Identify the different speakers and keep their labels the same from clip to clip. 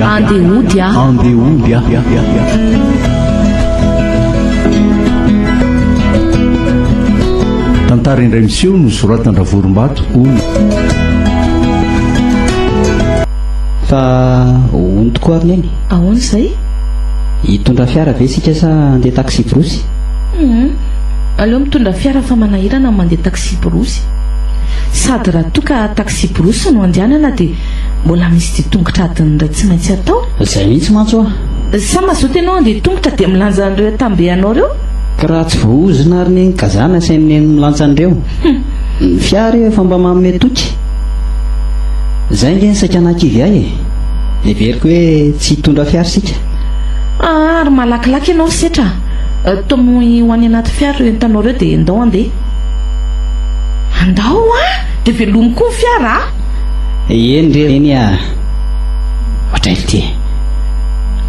Speaker 1: hody aho.
Speaker 2: Andeha hody aho.
Speaker 1: Andeha hody aho. Tantara indray miseho nosoratan-dRavorombato Ony.
Speaker 3: Fa hono tokoa ary neny?
Speaker 2: Ahoana izay?
Speaker 3: Hitondra fiara ve isika sa handeha taxi-brousse?
Speaker 2: Hum, aleo mitondra fiara fa manahirana ny mandeha taxi-brousse. Sady raha toa ka taxi-brousse no andehanana dia mbola misy dia tongotra adiny iray tsy maintsy atao.
Speaker 3: Izay mihitsy mantsy hoa.
Speaker 2: Sa mazoto ianao handeha tongotra dia milanja an'ireo entam-be anao ireo?
Speaker 3: Ka raha tsy voaozona ary neny ka za nasain'i neny milanja an'ireo. Ny fiara io efa mba manome toky. Izay ange ny saika nahakivy ahy e. Heveriko hoe tsy hitondra fiara isika.
Speaker 2: Ah, ary malakilaky ianao ry Setra a! Tomoy ho any anaty fiara ireo entanao ireo dia ndao handeha. Andao an! Dia velomy koa ny fiara a!
Speaker 3: Eny re eny a! Ohatray ity e!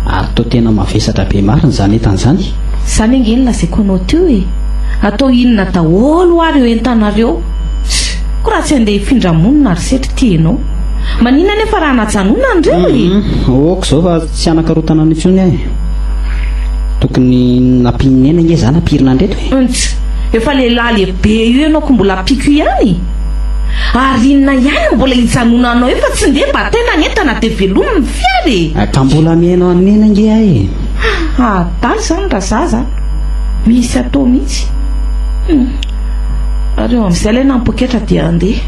Speaker 3: Ary toa tena mavesatra be marina izany entana izany.
Speaker 2: Izany ange no lazaiko anao teo e! Atao inona daholo hoa ireo entanareo? Tss! Ko raha tsy handeha hifindra monina ry Setra ity ianao. Maninona anefa raha najanona an'ireo e?
Speaker 3: Hum, ok izao fa tsy hanakarotana an'io intsony aho e. Tokony nampian'i Neny ange za nampirina an'ireto e.
Speaker 2: Ntss! Efa lehilahy lehibe io ianao ko mbola ampiako ihany? Ary inona ihany no mbola hijanonanao eo fa tsy ndeha bataina ny entana dia velomy ny fiara e!
Speaker 3: Ka mbola mihaino an'i Neny ange aho e.
Speaker 2: Adala izany razaza a! Misy atao mihitsy. Hum. Ary eo amin'izay ilay nampoketra dia handeha.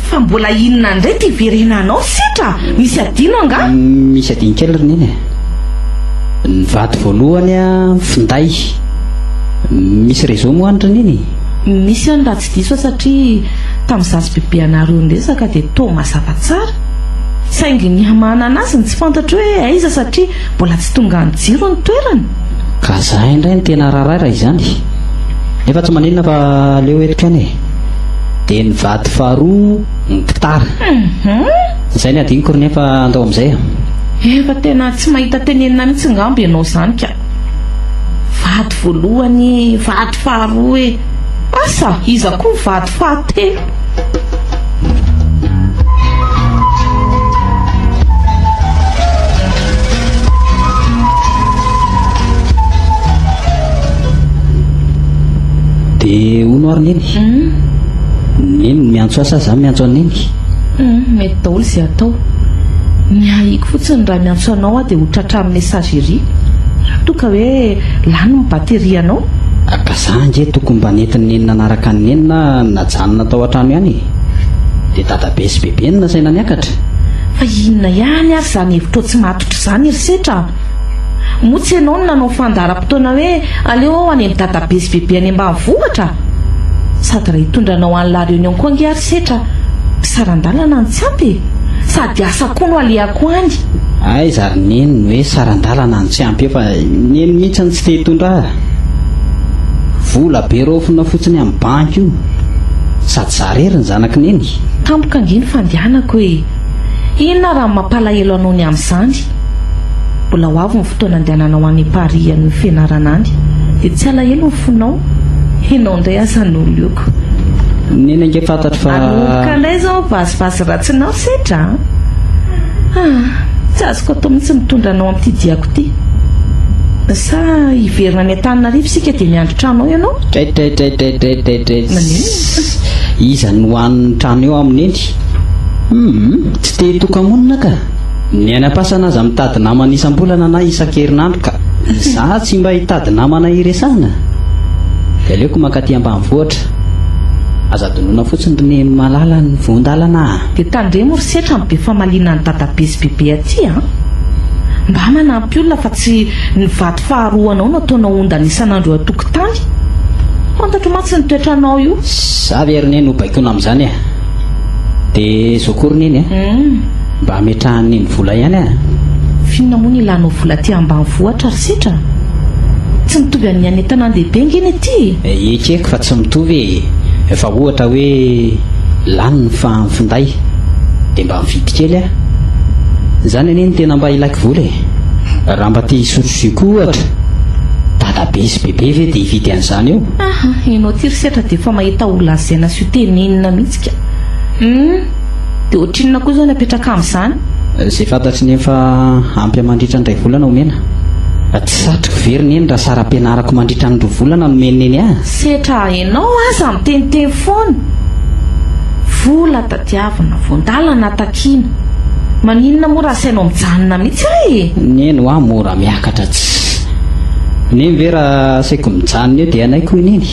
Speaker 2: Fa mbola inona indray ity hiverenanao Setra? Misy adino angaha?
Speaker 3: Misy adino kely ry Neny e. Ny vato voalohany a, finday. Misy réseau moa any ry Neny?
Speaker 2: Misy any raha tsy diso aho satria tamin'izaho sy bebe anareo niresaka dia toa mazava tsara. Saingy ny hamahanana azy no tsy fantatro hoe aiza satria mbola tsy tongan'ny jiro ny toerana.
Speaker 3: Ka za indray no tena raharaha raha izany. Nefa tsy maninona fa aleo entiko ihany e. Dia ny vato faharoa ny gitara. Izay ny adinoko ry nefa andao amin'izay a.
Speaker 2: Efa tena tsy mahita tenenina mihitsy ngamba ianao izany ka. Vady voalohany e, vady faharoa e. Asa, iza koa ny vady fahatelo?
Speaker 3: Dia hono ary neny? Neny no miantso ahy sa za miantso an'i Neny?
Speaker 2: Hum, mety daholo izay atao. Ny ahiako fotsiny raha miantso anao aho dia ho tratra amin'ny messagerie. Raha toa ka hoe lany ny batterie anao.
Speaker 3: Ka za ange tokony mba nentin'i Neny nanaraka an'i Neny na najanona tao an-trano ihany e. Dia dadabe sy bebe no nasaina niakatra.
Speaker 2: Fa inona ihany ary izany hevitrao tsy matotra izany ry Setra a? Moa tsy ianao no nanao fandaharam-potoana hoe aleo aho any amin'i dadabe sy bebe any ambanivohitra? Sady raha hitondra anao any La Réunion koa ange ary Setra saran-dalana no tsy ampy e! Sady asa koa no alehako any.
Speaker 3: Aiza ary Neny no hoe saran-dalana no tsy ampy eo fa Neny mihitsy no tsy te hitondra ahy. Vola be raofina fotsiny amin'ny banky io. Sady za irery ny zanak'i Neny.
Speaker 2: Tampoka ange ny fandehanako e! Inona raha ny mampalahelo anao ny amin'izany? Mbola ho avy ny fotoana andehananao any Paris hanohy fianarana any dia tsy halahelo ny fonao? Ianao indray aza no leoko.
Speaker 3: Neny ange fantatro fa.
Speaker 2: Hanomboka indray izao ny vazivazy ratsinao Setra a! Ah, tsy azoko atao mihitsy mitondra anao amin'ity diako ity. Sa hiverina any Antananarivo isika dia miandry trano ao ianao?
Speaker 3: Tray-tray-tray-tray-tray-tray.
Speaker 2: Maninona?
Speaker 3: Iza no hanin'ny trano eo amin'i Neny? Hum, tsy te hitoka-monina ka. Ny any am-pasana aza mitady namana isam-bolana na isan-kerinandro ka za tsy mba hitady namana hiresahana? Dia aleoko mankaty ambanivohitra. Aza adinoina fotsiny ry Neny malala ny voan-dalana a!
Speaker 2: Dia tandremo ry setra ny be famaliana an'i dadabe sy bebe aty a! Mba manampy olona fa tsy ny vato faharoanao no ataonao ondana isan'andro eo an-tokotany. Fantatro mantsy ny toetranao io.
Speaker 3: Za ve ry Neny ho baikoina amin'izany e? Dia izao koa ry Neny a! Mba ametrahan'i Neny vola ihany a!
Speaker 2: F'inona moa no ilanao vola aty ambanivohitra ry Setra? Tsy mitovy amin'ny any an-tanàn-dehibe ange ny aty e!
Speaker 3: Ekeko fa tsy mitovy e! Fa ohatra hoe lany ny fahan'ny finday dia mba mividy kely aho. Izany anie no tena mba ilaiko vola e! Raha mba te hisotro jus koa ohatra, dadabe sy bebe ve dia hividy an'izany eo?
Speaker 2: Aha, ianao ity ry Setra dia efa mahita ho lazaina sy ho tenenina mihitsy ka! Hum! Dia ohatrinona koa izao ny apetraka amin'izany?
Speaker 3: Izay fantatry Neny fa ampy ahy mandritra ny iray volana omena. Tsy satriko ve ry Neny raha saram-pianarako mandritra ny roa volana no omen'i Neny ahy?
Speaker 2: Setra enao aza miteniteny foana. Vola tadiavina, voan-dalana takiana. Maninona moa raha asainao mijanona mihitsy aho e?
Speaker 3: Neny hoa mora miakatra tsy. Neny ve raha asaiko mijanona eo dia hanaiky hoy Neny?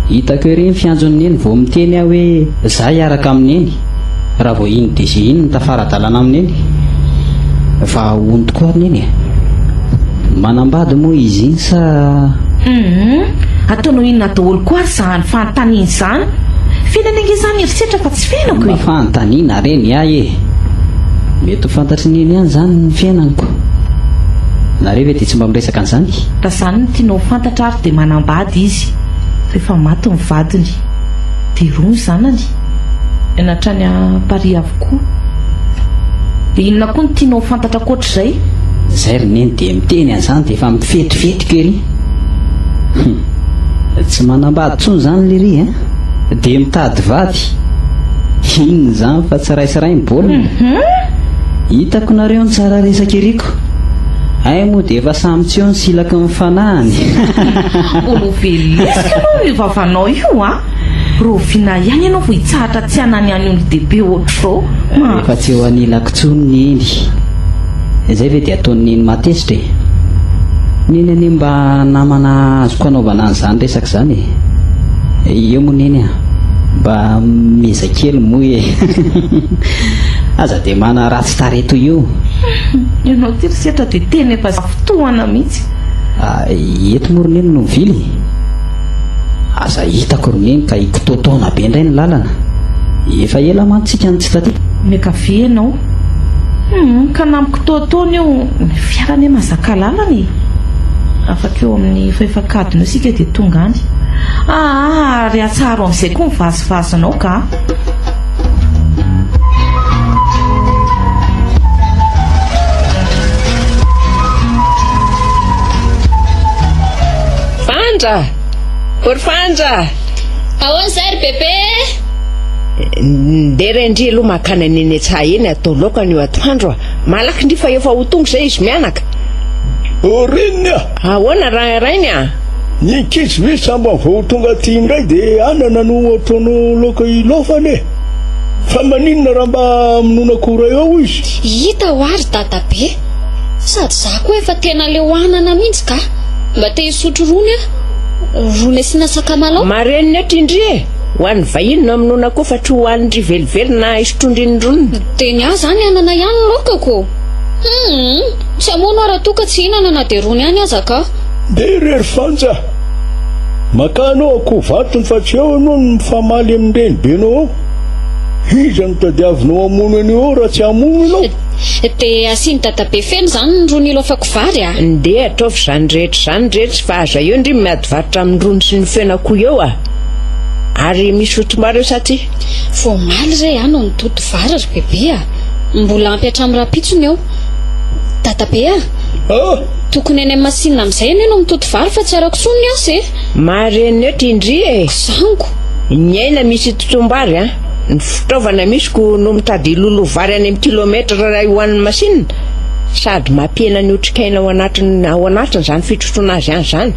Speaker 3: Hitako ery ny fiantson'i Neny vao miteny aho hoe za hiaraka amin'i Neny. Raha vao iny DG iny no tafara-dalana amin'i Neny. Fa hono tokoa ary Neny e? Manambady moa izy iny sa.
Speaker 2: Humm, ataonao inona daholo koa ary izany fanontaniana izany? Fiainana ange izany herisetra fa tsy fiainako e!
Speaker 3: Mba fanontaniana re ny ahy e! Mety ho fantatry Neny ihany izany ny fiainanko. Nareo ve dia tsy mba miresaka an'izany?
Speaker 2: Raha izany no tianao ho fantatra ary dia manambady izy rehefa maty ny vadiny. Dia roa ny zanany. Nianatra any Paris avokoa. Dia inona koa no tianao ho fantatra ankoatr'izay?
Speaker 3: Izay ry Neny dia miteny an'izany dia efa mifetifetika ery. Hum. Tsy manambady intsony izany lery a! Dia mitady vady. Inona izany fa tsy ray sy ray ny baolina. Hitako nareo ny tsara resaka ery ko. Hay moa dia efa samy tsy eo ny silaky ny fanahiny.
Speaker 2: Mbola ho velesiko aloha io vavanao io a! Rahoviana ihany ianao vao hitsahatra tsy hananiany olon-dehibe ohatr'izao?
Speaker 3: Rehefa tsy eo anilako intsony Neny. Izay ve dia ataon'i Neny mahatezitra e? Neny anie mba namana azoko anaovana an'izany resaka izany e. Eo moa Neny a! Mba mieza kely moa e! Aza dia manaratsy tarehy toy io.
Speaker 2: Ianao ity ry Setra dia tena efa fotoana mihitsy.
Speaker 3: Eto moa ry Neny no mivily e! Aza hitako ry Neny ka hikitoatoana be indray ny lalana. Efa ela mantsy tsika no tsy taty.
Speaker 2: Miankavia ianao. Humm, ka na mikitoatoana io, ny fiara anie mahazaka lalana e! Afaka eo amin'ny fahefak'adiny eo isika dia tonga any. Aa, ary atsaharo amin'izay koa ny vazivazinao ka!
Speaker 4: Fanja! Ry Fanja!
Speaker 5: Ahoana izay ry bebe?
Speaker 4: Ndeha re ndry aloha makany an'eny an-tsaha eny atao laoka anio atoandro a! Malaky ndry fa efa ho tonga izay izy mianaka.
Speaker 6: O reniny a!
Speaker 4: Ahoana ra rainy a?
Speaker 6: Ny ankizy ve sambany vao ho tonga aty indray dia anana no ataonao laoka ilaofana e! Fa maninona raha mba hamonoana akoho iray ao izy?
Speaker 5: Hita hoa ry dadabe! Sady za koa efa tena leo anana mihitsy ka! Mba te hisotro rony aho. Rony asiana sakamalao.
Speaker 4: Marenina eto indry e! Ho an'ny vahiny no hamonoana akoho fa tsy ho an'ndry velively na hisotroan-dry ny roniny.
Speaker 5: Dia ny ahy izany anana ihany ny laokako. Humm! Tsy hamono aho raha toa ka tsy hihinana na dia rony ihany aza ka.
Speaker 6: Ndeha re ry Fanja! Makà anao akoho vatony fa tsy eo ianao no mifamaly amin'ny renibenao ao. Iza no tadiavinao hamono an'io ao raha tsy hamono ianao?
Speaker 5: Dia asian'i dadabe feno izany ny rony ilaofako vary a!
Speaker 4: Ndeha ataovy izany rehetra izany retsy fa aza eo ndry miady varotra amin'ny rony sy ny feon'akoho eo a! Ary misy fotom-bary eo sa tsia?
Speaker 5: Vao omaly re aho no nitoto vary ry bebe a! Mbola ampy hatramin'ny rahampitso ny eo. Dadabe a! Tokony any amin'ny masinina amin'izay anie no mitoto vary fa tsy arako intsony ny asa e!
Speaker 4: Marenina eto i ndry e!
Speaker 5: Zango!
Speaker 4: Ny aina misy itotoam-bary a! Ny fitaovana misy ko no mitady hiloloha vary any amin'ny kilometre iray ho an'ny masinina sady mampihena ny otrikaina ao anatiny ao anatiny izany fitrotroana azy any izany.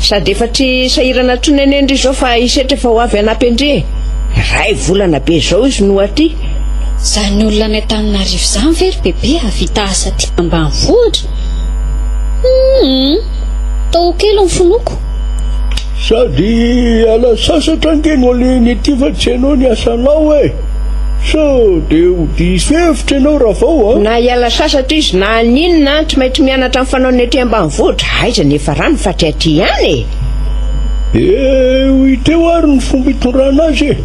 Speaker 4: Sady efa tsy sahirana intsony anie ndry izao fa i Setra efa ho avy hanampy an-dry e! Iray volana be izao izy no aty.
Speaker 5: Izany olona any Antananarivo izany ve ry bebe hahavita asa aty ambanivohitra? Humm! Tao kely ny finoako.
Speaker 6: Sady hiala sasatra ange no alehany ety fa tsy hainao ny asanao e! Sao dia ho diso hevitra ianao Ravao a!
Speaker 4: Na hiala sasatra izy na haninona tsy maintsy mianatra ny fanaon'ny aty ambanivohitra, aiza ny hiafarany fa tsy aty ihany e!
Speaker 6: Eh, ho hita eo ary ny fomba hitondrana azy e!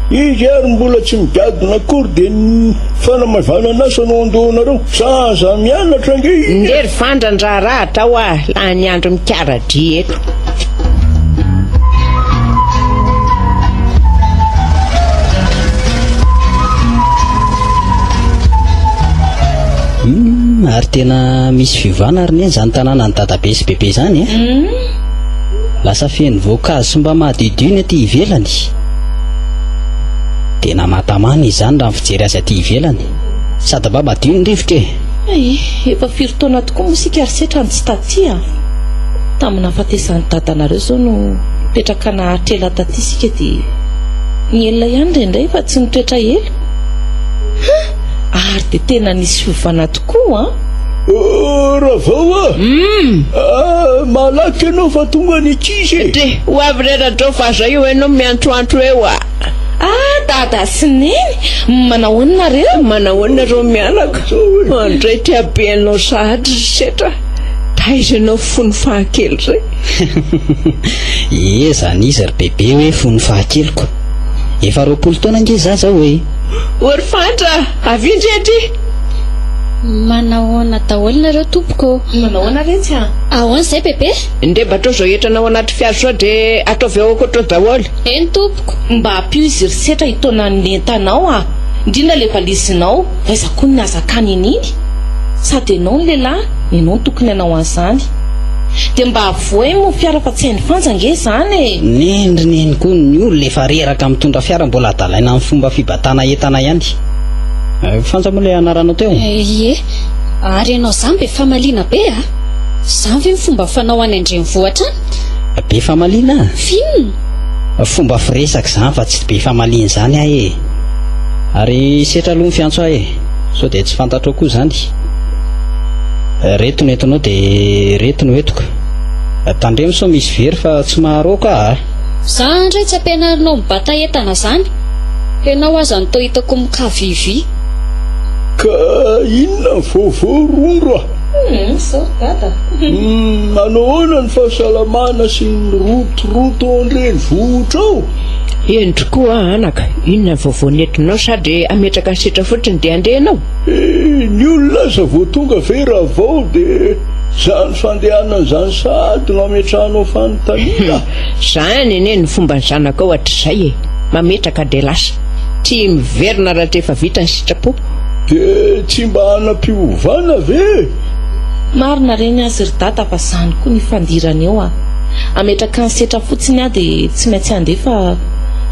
Speaker 6: Izy ary mbola tsy migadona akory dia ny fanamaivanana asa no andohanareo. Zaza mianatra ange izy e!
Speaker 4: Ndeha ry fandran-draharaha atao ah, lany andro mikara-dry eto.
Speaker 3: Humm, ary tena misy fiovana ary neny izany tanànan'i dadabe sy bebe izany e. Lasa feno voankazo sy mba madiodio ny aty ivelany. Tena mahatamana izy izany raha ny fijery azy aty ivelany. Sady mba madio ny rivotra e!
Speaker 2: Hay, efa firy taona tokoa moa isika ry Setra no tsy taty a! Tamin'ny nahafatesan'i dadanareo izao no nipetraka naharitra ela taty isika dia nielina ihany indraindray fa tsy nitoetra ela. Ha! Ary dia tena nisy fiovana tokoa an!
Speaker 6: Oh, Ravao a! Ah, malaky ianao fa tonga ny ankizy e!
Speaker 4: Dry, ho avy re Rajao fa aza eo ianao miantsoantso eo a!
Speaker 2: Ah, Dada sy Neny, manahoana nareo?
Speaker 4: Manahoana nareo mianaka? Andray tia be anao sahadry ry Setra, taiza ianao fony fahakely zay?
Speaker 3: Ie, zany izy ry bebe hoe fony fahakeliko. Efa 20 taona ange za zao e!
Speaker 4: O ry Fanja, avia ndry aty!
Speaker 5: Manahoana daholo nareo tompoko ô!
Speaker 2: Manahoana retsy a!
Speaker 5: Ahoana izay bebe?
Speaker 4: Ndeha mba atao izao entana ao anaty fiara izao dia ataovy ao ankoatra ao daholo.
Speaker 5: Eny tompoko.
Speaker 2: Mba ampio izy ry setra hitaona ny entanao a! Indrindra le valizinao, aiza koa ny nahazakany an'iny? Sady enao no lehilahy, enao no tokony hanao an'izany. Dia mba avohay moa fiara fa tsy hain'i Fanja ange izany e!
Speaker 3: Neny ry neny koa ny olona efa reraka mitondra fiara mbola adalaina amin'ny fomba fibatana entana ihany. Fanja moa ilay anaranao teo?
Speaker 5: Ie, ary ianao izany be famaliana be a! Izany ve ny fomba fanao any an-drenivohitra any?
Speaker 3: Be famaliana?
Speaker 5: F'inona?
Speaker 3: Fomba firesaka izany fa tsy be famaliana izany aho e! Ary setra aloha ny fiantso ahy e! Sao dia tsy fantatrao koa izany? Reto no entinao dia reto no entiko. Tandremo sao misy very fa tsy maharoaka aho a!
Speaker 5: Za ndray tsy ampianarinao mibata entana zany, enao aza no toa hitako mikavivy.
Speaker 6: Ka inona ny vaovao rondro a?
Speaker 2: Hum, sorry dada.
Speaker 6: Hum, manao ahoana ny fahasalamana sy ny rotoroto ao an-drenivohitra ao?
Speaker 4: Eny tokoa anaka, inona ny vaovao nentinao sa dia hametraka ny setra fotsiny dia handeha ianao?
Speaker 6: Eh, ny olona aza vao tonga ve Ravao dia izany fandehanana izany sahady no ametrahanao fanontaniana?
Speaker 4: Izany anie ny fomban'ny zanakao hatrizay e, mametraka dia lasa, tsy miverina raha tsy efa vita ny sitrapo.
Speaker 6: Dia tsy mba hanam-piovana ve?
Speaker 2: Marina re ny azy ry dada fa zany koa ny ifandirana eo a! Ametraka ny setra fotsiny aho dia tsy maintsy handeha fa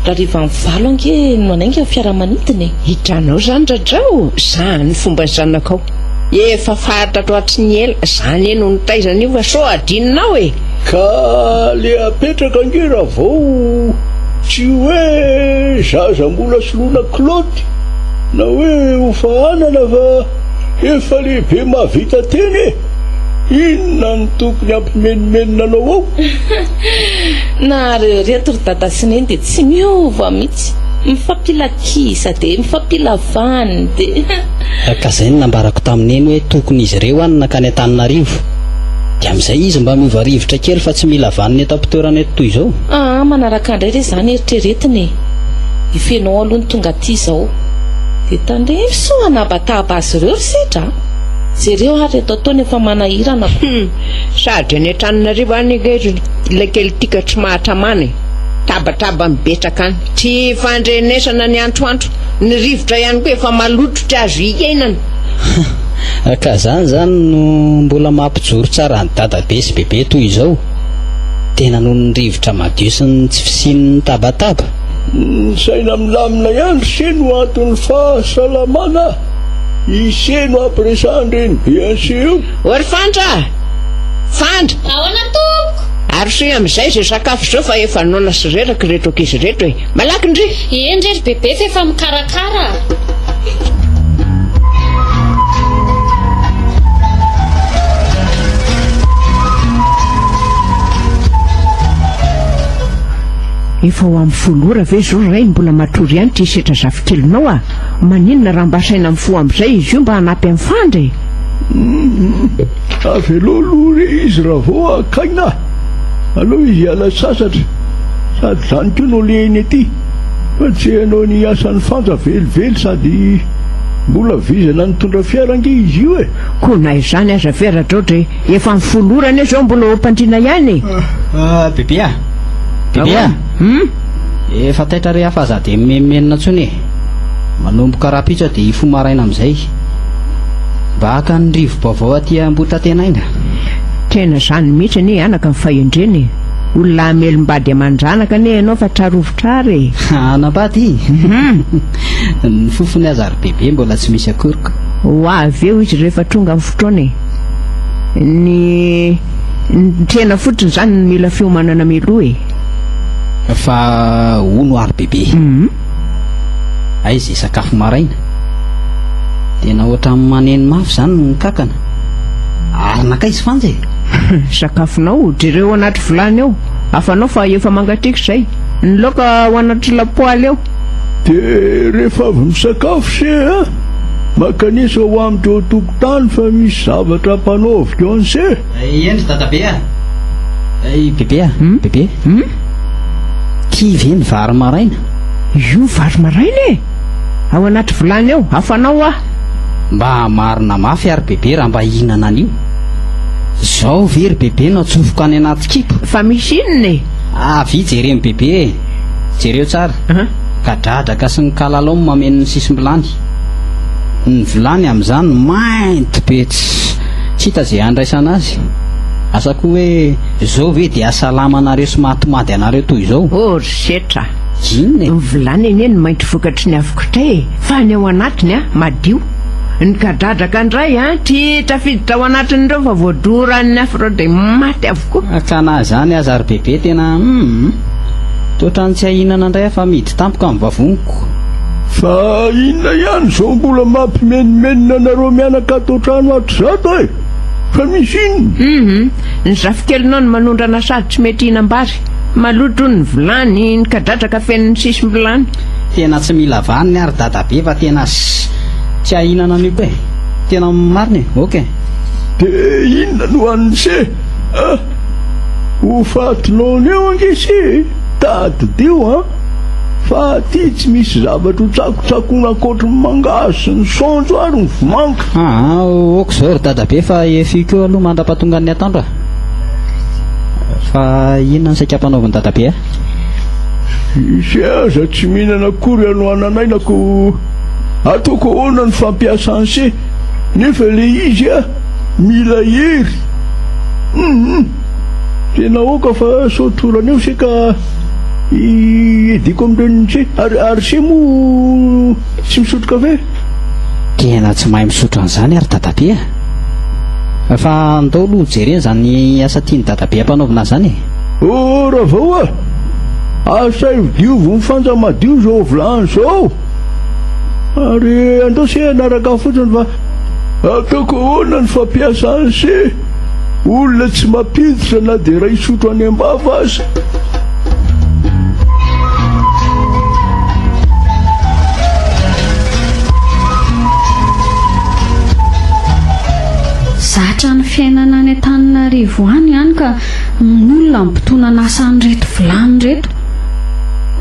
Speaker 2: rahariva amin'ny valo ange no hanainga ny fiaramanidina e!
Speaker 4: Hitanao zany Rajao, zany fomba zanakao. Efa fantatro hatry ny ela, zany anie no nitaizana io fa sao adinonao e!
Speaker 6: Ka le apetraka ange Ravao tsy hoe zaza mbola soloina kilaoty na hoe ho fahanana fa efa lehibe mahavita tena e! Inona no tokony hampimenomenona anao ao?
Speaker 2: Nareo reto ry dada sy neny dia tsy miova mihitsy, mifampila kisa dia mifampila vaniny dia.
Speaker 3: Ka zay no nambarako tamin'i neny hoe tokony izy ireo any nankany Antananarivo. Dia amin'izay izy mba miova rivotra kely fa tsy mila vaniny eto am-pitoerana eto toy izao.
Speaker 2: Aa manaraka indray re izany eritreretina e! I Fenao aloha no tonga aty izao. Dia tandremo sao hanabataba azy ireo ry Sedra a! Jereo ary ireto ataony efa manahirana ko.
Speaker 4: Hum! Sady any Antananarivo any ange ry ilay kely ity ka tsy mahatamana e! Tabataba mibetsaka any. Tsy ifandrenesana ny antoandro. Ny rivotra ihany koa efa maloto tsy azo iainana.
Speaker 3: Ka zany zany no mbola mampijoro tsara an'i dadabe sy bebe toy izao? Tena noho ny rivotra madio sy ny tsy fisian'ny tabataba?
Speaker 6: Ny saina milamina ihany ry se no anton'ny fahasalamana. I se no ampiresahan-dreny be an'i se eo.
Speaker 4: Ô ry Fandra a! Fandra!
Speaker 5: Ahoana tompoko?
Speaker 4: Arosoy amin'izay izay sakafo izao fa efa noana sy reraka ireto ankizy ireto e! Malaky ndry!
Speaker 5: Eny re ry bebe fa efa mikarakara a!
Speaker 4: Efa ho amin'ny folo ora ve izao ray no mbola matory ihany ity setra zafikelinao a? Maninona raha mba asaina mifoha amin'izay izy io mba hanampy an'i Fandra e?
Speaker 6: Avelao aloha re izy raha vao hakaina. Aleo izy hiala sasatra. Sady izany koa no alehiny aty fa tsy hanao ny asan'i Fanja velively sady mbola vizana nitondra fiara ange izy io e.
Speaker 4: Koa na izany aza ve Radraodra e? Efa amin'ny folo ora anie izao mbola eo am-pandriana ihany e!
Speaker 3: Bebe a! Bebe a!
Speaker 4: Hum?
Speaker 3: Efa taitra re aho fa aza dia mimenomenona intsony e! Manomboka rahampitso aho dia hifoha maraina amin'izay. Mba haka ny rivo-baovao aty Ambohitratenaina.
Speaker 4: Tena izany mihitsy anie anaka ny fahendrena e! Olona hamelom-bady aman-dranaka anie ianao fa tsarovy tsara e!
Speaker 3: Hanambady? Ny fofony aza ry bebe mbola tsy misy akory ko.
Speaker 4: Ho avy eo izy rehefa tonga ny fotoana e! Ny ny tsena fotsiny izany no mila fiomanana mialoha e!
Speaker 3: Fa hono ary bebe. Aiza izay sakafo maraina? Tena ohatran'ny maneno mafy izany ny kankana. Ary nankaiza Fanja e?
Speaker 4: Sakafonao, jereo ao anaty vilany ao. Afanao fa efa mangatsiaka izay. Ny laoka ao anaty lapoaly ao.
Speaker 6: Dia rehefa avy misakafo se a! Mankanesa ho amiko eo an-tokotany fa misy zavatra ampanaoviko an'se.
Speaker 3: Eny ry dadabe a! Ey bebe a! Bebe? Ty ve ny vary maraina?
Speaker 4: Io vary maraina e! Ao anaty vilany ao, afanao hoa!
Speaker 3: Mba marina mafy ary bebe raha mba hihinana an'io. Zao ve ry bebe no atsofoka any anaty kibo?
Speaker 4: Fa misy inona e?
Speaker 3: Avia jeren'i bebe e! Jereo tsara. Kadradraka sy ny kalalao no mameno ny sisim-bilany. Ny vilany amin'izany mainty be tsy tsy hita izay handraisana azy. Asa koa hoe izao ve dia hahasalama anareo sy mahatomady anareo toy izao?
Speaker 4: Oh ry setra!
Speaker 3: Inona e?
Speaker 4: Ny vilany anie no mainty vokatry ny afo kitay e! Fa ny ao anatiny an, madio. Ny kadradraka indray an, tsy tafiditra ao anatin'ireo fa voadoran'ny afo ireo dia maty avokoa.
Speaker 3: Ka na izany aza ry bebe tena hum! Toa ohatran'ny tsy hahinana indray aho fa mihidy tampoka ny vavoniko.
Speaker 6: Fa inona ihany izao mbola mampimenomenona anareo mianaka ato an-trano ato izato e? Fa misy inona?
Speaker 4: Hum! Ny zafikelinao no manondrana sady tsy mety hihinam-bary. Maloto hono ny vilany, ny kadradraka feno ny sisim-bilany.
Speaker 3: Tena tsy mila vaniny ary dadabe fa tena tsy ahinana an'io koa e! Tena marina e! Ok!
Speaker 6: De inona no hanin'se a! Ho faty noana eo ange se e! Tadidio an! Fa aty tsy misy zavatra ho tsakotsakoina ankoatry ny mangahazo sy ny saonjo ary ny vomanga.
Speaker 3: Aa ok izao ry dadabe fa efiko eo aloha mandra-pahatongan'ny atoandro a! Fa inona no saika ampanaovin'i dadabe ahy?
Speaker 6: Ise aza tsy mihinana akory hanoanan'aina ko ataoko ahoana ny fampiasan'se nefa le izy a mila hery hum tena aoka fa sao torana eo se ka hiadiako amin'ireny ary ary se moa tsy misotro kafe?
Speaker 3: Tena tsy mahay misotro an'izany ary dadabe a! Fa andao aloha hojerena izany asa tian'i dadabe ampanaovina azy izany e!
Speaker 6: Oh Ravao a! Asaivo diovy ny fanja madio izao vilany izao! Ary andao se hanaraka fotsiny fa ataoko ahoana ny fampiasa an'se? Olona tsy mampiditra na dia iray sotro any am-bava aza.
Speaker 5: Zatra ny fiainana any Antananarivo any ihany ka ny olona mpitonan'asa an'ireto vilany ireto.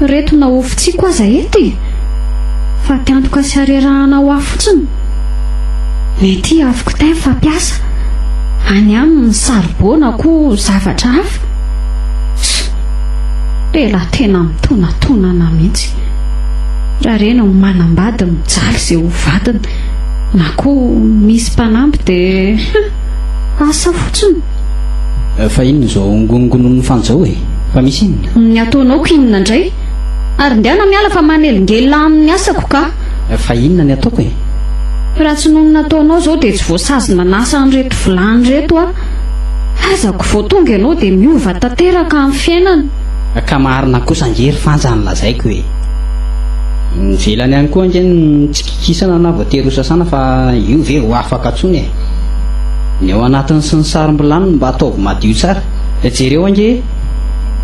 Speaker 5: Ireto nahofintsiko aza eto e! Fatiantoka sy harerahana ho ahy fotsiny. Ny aty afo kitay ny fampiasa, any aminy ny saribao na koa zavatra hafa. Tss! Lehilahy tena mitonatonana mihitsy. Raha reny ho manambady mijaly izay ho vadiny, na koa misy mpanampy dia asa fotsiny.
Speaker 3: Fa inona izao ngonongonon'ny Fanja izao e? Fa misy inona?
Speaker 5: Ny ataonao ko inona indray? Ary ndehana miala fa manelingelina amin'ny asako ka!
Speaker 3: Fa inona ny ataoko e?
Speaker 5: Raha tsy noho ny nataonao izao dia tsy voasazy nanasa an'ireto vilany ireto aho. Azako vao tonga ianao dia miova tanteraka amin'ny fiainana.
Speaker 3: Ka marina kosa ange ry Fanja ny lazaiko e! Ny ivelany ihany koa ange no tsy kikisana na voatery ho sasana fa io ve ho afaka intsony e! Ny ao anatiny sy ny sarom-bilany no mba ataovy madio tsara. Jereo ange e!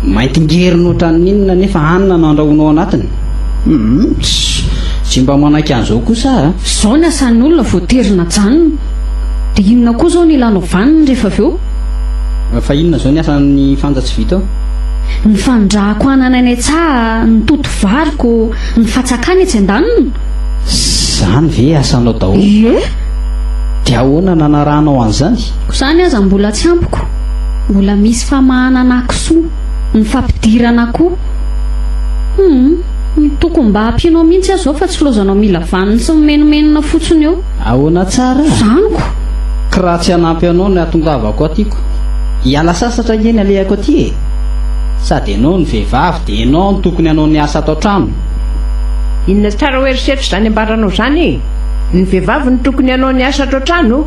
Speaker 3: Mainty ngerina ohatran'ny inona nefa hanina no andrahoina ao anatiny. Humm tsy mba manaiky an'izao kosa aho a!
Speaker 5: Izao ny asan'ny olona voatery najanona. Dia inona koa izao no ilanao vaniny rehefa avy eo?
Speaker 3: Fa inona izao ny asan'ny Fanja tsy vita ao?
Speaker 5: Ny fandrahako anana eny an-tsaha, ny toto variko, ny fatsakana etsy an-daniny.
Speaker 3: Izany ve asanao daholo?
Speaker 5: Ie!
Speaker 3: Dia ahoana nanarahanao an'izany?
Speaker 5: Koa izany aza mbola tsy ampiko. Mbola misy famahanana kisoa, ny fampidirana akoho. Humm, tokony mba ampianao mihitsy aho izao fa tsy lozanao mila vaniny sy mimenomenona fotsiny eo.
Speaker 3: Ahoana tsara?
Speaker 5: Zaniko.
Speaker 3: Ka raha tsy hanampy anao ny hahatongavako aty ko. Hiala sasatra ange ny alehako aty e! Sady ianao no vehivavy dia ianao no tokony hanao ny asa ato an-trano.
Speaker 4: Inona tsara hoe herisetra izany ambaranao izany e? Ny vehivavy no tokony hanao ny asa ato an-trano?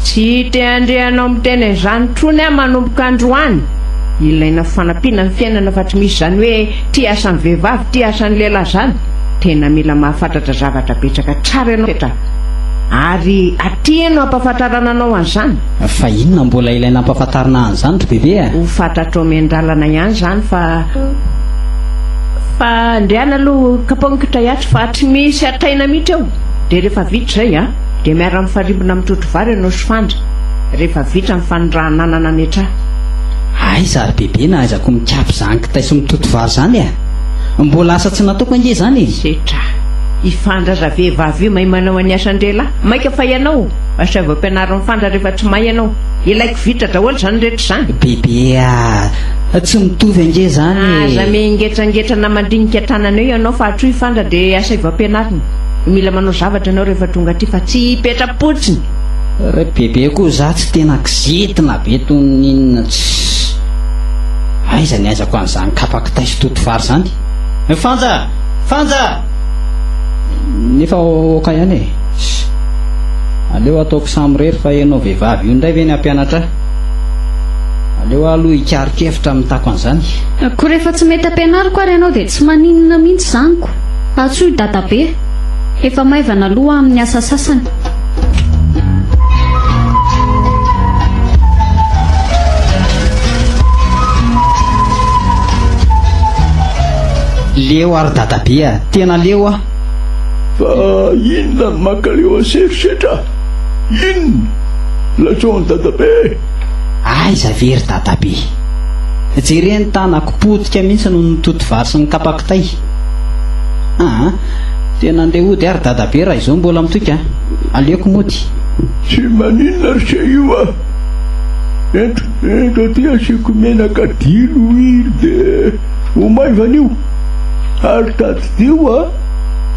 Speaker 4: Tsy te handre anao miteny an'izany intsony aho manomboka androany. Ilaina fanampiana ny fiainana fa tsy misy izany hoe ity asan'ny vehivavy ity asan'ny lehilahy izany. Tena mila mahafantatra zavatra betsaka tsara ianao Setra ary aty no hampahafantarana anao an'izany.
Speaker 3: Fa inona mbola ilaina hampahafantarina an'izany ry bebe a?
Speaker 4: Ho fantatrao miandalana ihany izany fa fa ndehana aloha kapoho ny kitay atsy fa tsy misy hataina mihitsy eo. Dia rehefa vita izay a, dia miara-mifarimbona mitrotro vary ianao sy Fanja rehefa vita ny fanondrahana anana any an-traha.
Speaker 3: Aiza ry bebe na aizako mikapy izany kitay sy mitoto vary izany e? Mbola asa tsy nataoko ange izany e!
Speaker 4: Setra, i Fanja aza vehivavy io mahay manao an'ny asan-dRehilahy, maika fa ianao? Asaivo ampianarin'i Fanja rehefa tsy mahay ianao. Ilaiko vita daholo izany rehetra izany.
Speaker 3: Bebe a! Tsy mitovy ange izany e!
Speaker 4: Aza mengetrangetra na mandinika tanana eo ianao fa atsoy Fanja dia asaivo ampianarina. Mila manao zavatra ianao rehefa tonga aty fa tsy hipetra-potsiny.
Speaker 3: Ry bebe koa za tsy tena kizitina be toy ny inona tssy. Aiza ny aizako an'izany kapa kitay sy toto vary izany? Fanja! Fanja! Nefa ok ihany e. Tssy. Aleo ataoko samirery fa ianao vehivavy io indray ve ny hampianatra ahy? Aleo aho aloha hikaroka hevitra hamitako an'izany.
Speaker 5: Koa rehefa tsy mety ampianariko ary ianao dia tsy maninona mihitsy izany ko. Antsoy dadabe. Efa maivana aloha aho amin'ny asa sasany.
Speaker 3: Leo aho ry dadabe a! Tena leo aho.
Speaker 6: Fa inona no mankaleo an'i Serisetra? Inona? Lazao an'i dadabe e!
Speaker 3: Aiza ve ry dadabe? Jereo ny tanako, potika mihitsy noho ny toto vary sy ny kapa kitay. Aa! Tena andeha hody aho ry dadabe raha izao mbola mitoky a! Aleoko mody.
Speaker 6: Tsy maninona ry se io a! Ento, ento aty asiako menaka diloilo dia ho maivana io. Ary tadidio a!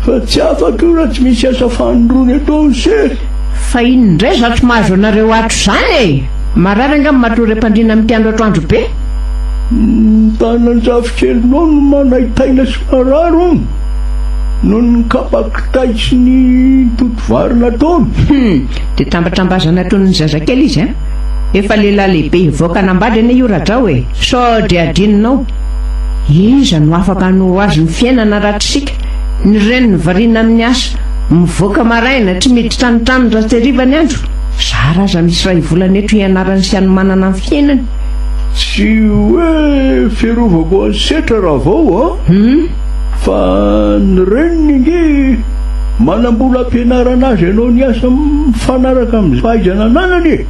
Speaker 6: Fa tsy afaka io raha tsy misy asa fanindroany ataon'i se.
Speaker 4: Fa inona indray izany tsy mahazo anareo ato izany e! Marary angamba matory am-pandriana amin'ity andro atoandro be.
Speaker 6: Ny tanan-jafikelinao no manaintaina sy marary hono, noho ny kapa kitay sy ny toto vary nataony.
Speaker 4: Hum! Dia tambatambazana toy ny zazakely izy an! Efa lehilahy lehibe hivoaka hanambady anie io Rajao e! Sao dia adinonao? Iza no afaka hanoro azy ny fiainana raha tsy isika? Ny reniny variana amin'ny asa, mivoaka maraina, tsy miditra ny tranony raha tsy hariva ny andro. Zara aza misy iray volana eto hianarany sy hanomanana ny fiainany.
Speaker 6: Tsy hoe fiarovako an'i Setra Ravao a! Fa ny reniny ange manam-bola hampianarana azy hanao ny asa mifanaraka amin'ny fahaizana ananany e!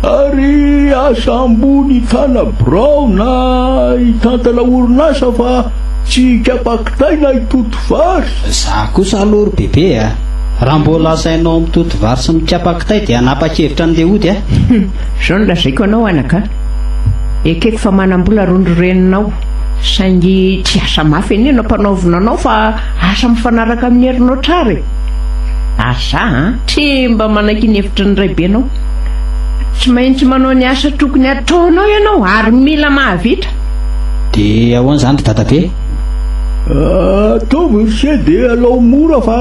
Speaker 6: Ary asa ambony hitana birao na hitantana orinasa fa tsy hikapa kitay na hitoto vary.
Speaker 3: Za kosa aloha ry bebe a! Raha mbola asainao mitoto vary sy mikapa kitay dia hanapa-kevitra andeha hody a!
Speaker 4: Izao no lazaiko anao anaka a! Ekeko fa manam-bola rony ry reninao, saingy tsy asa mafy anie no ampanaovina anao fa asa mifanaraka amin'ny herinao tsara e! Ary za an, tsy mba manaiky ny hevitry ny raibenao. Tsy maintsy manao ny asa tokony hataonao ianao ary mila mahavita.
Speaker 3: Dia ahoana izany ry dadabe?
Speaker 6: Ataovy ry se dia alao mora fa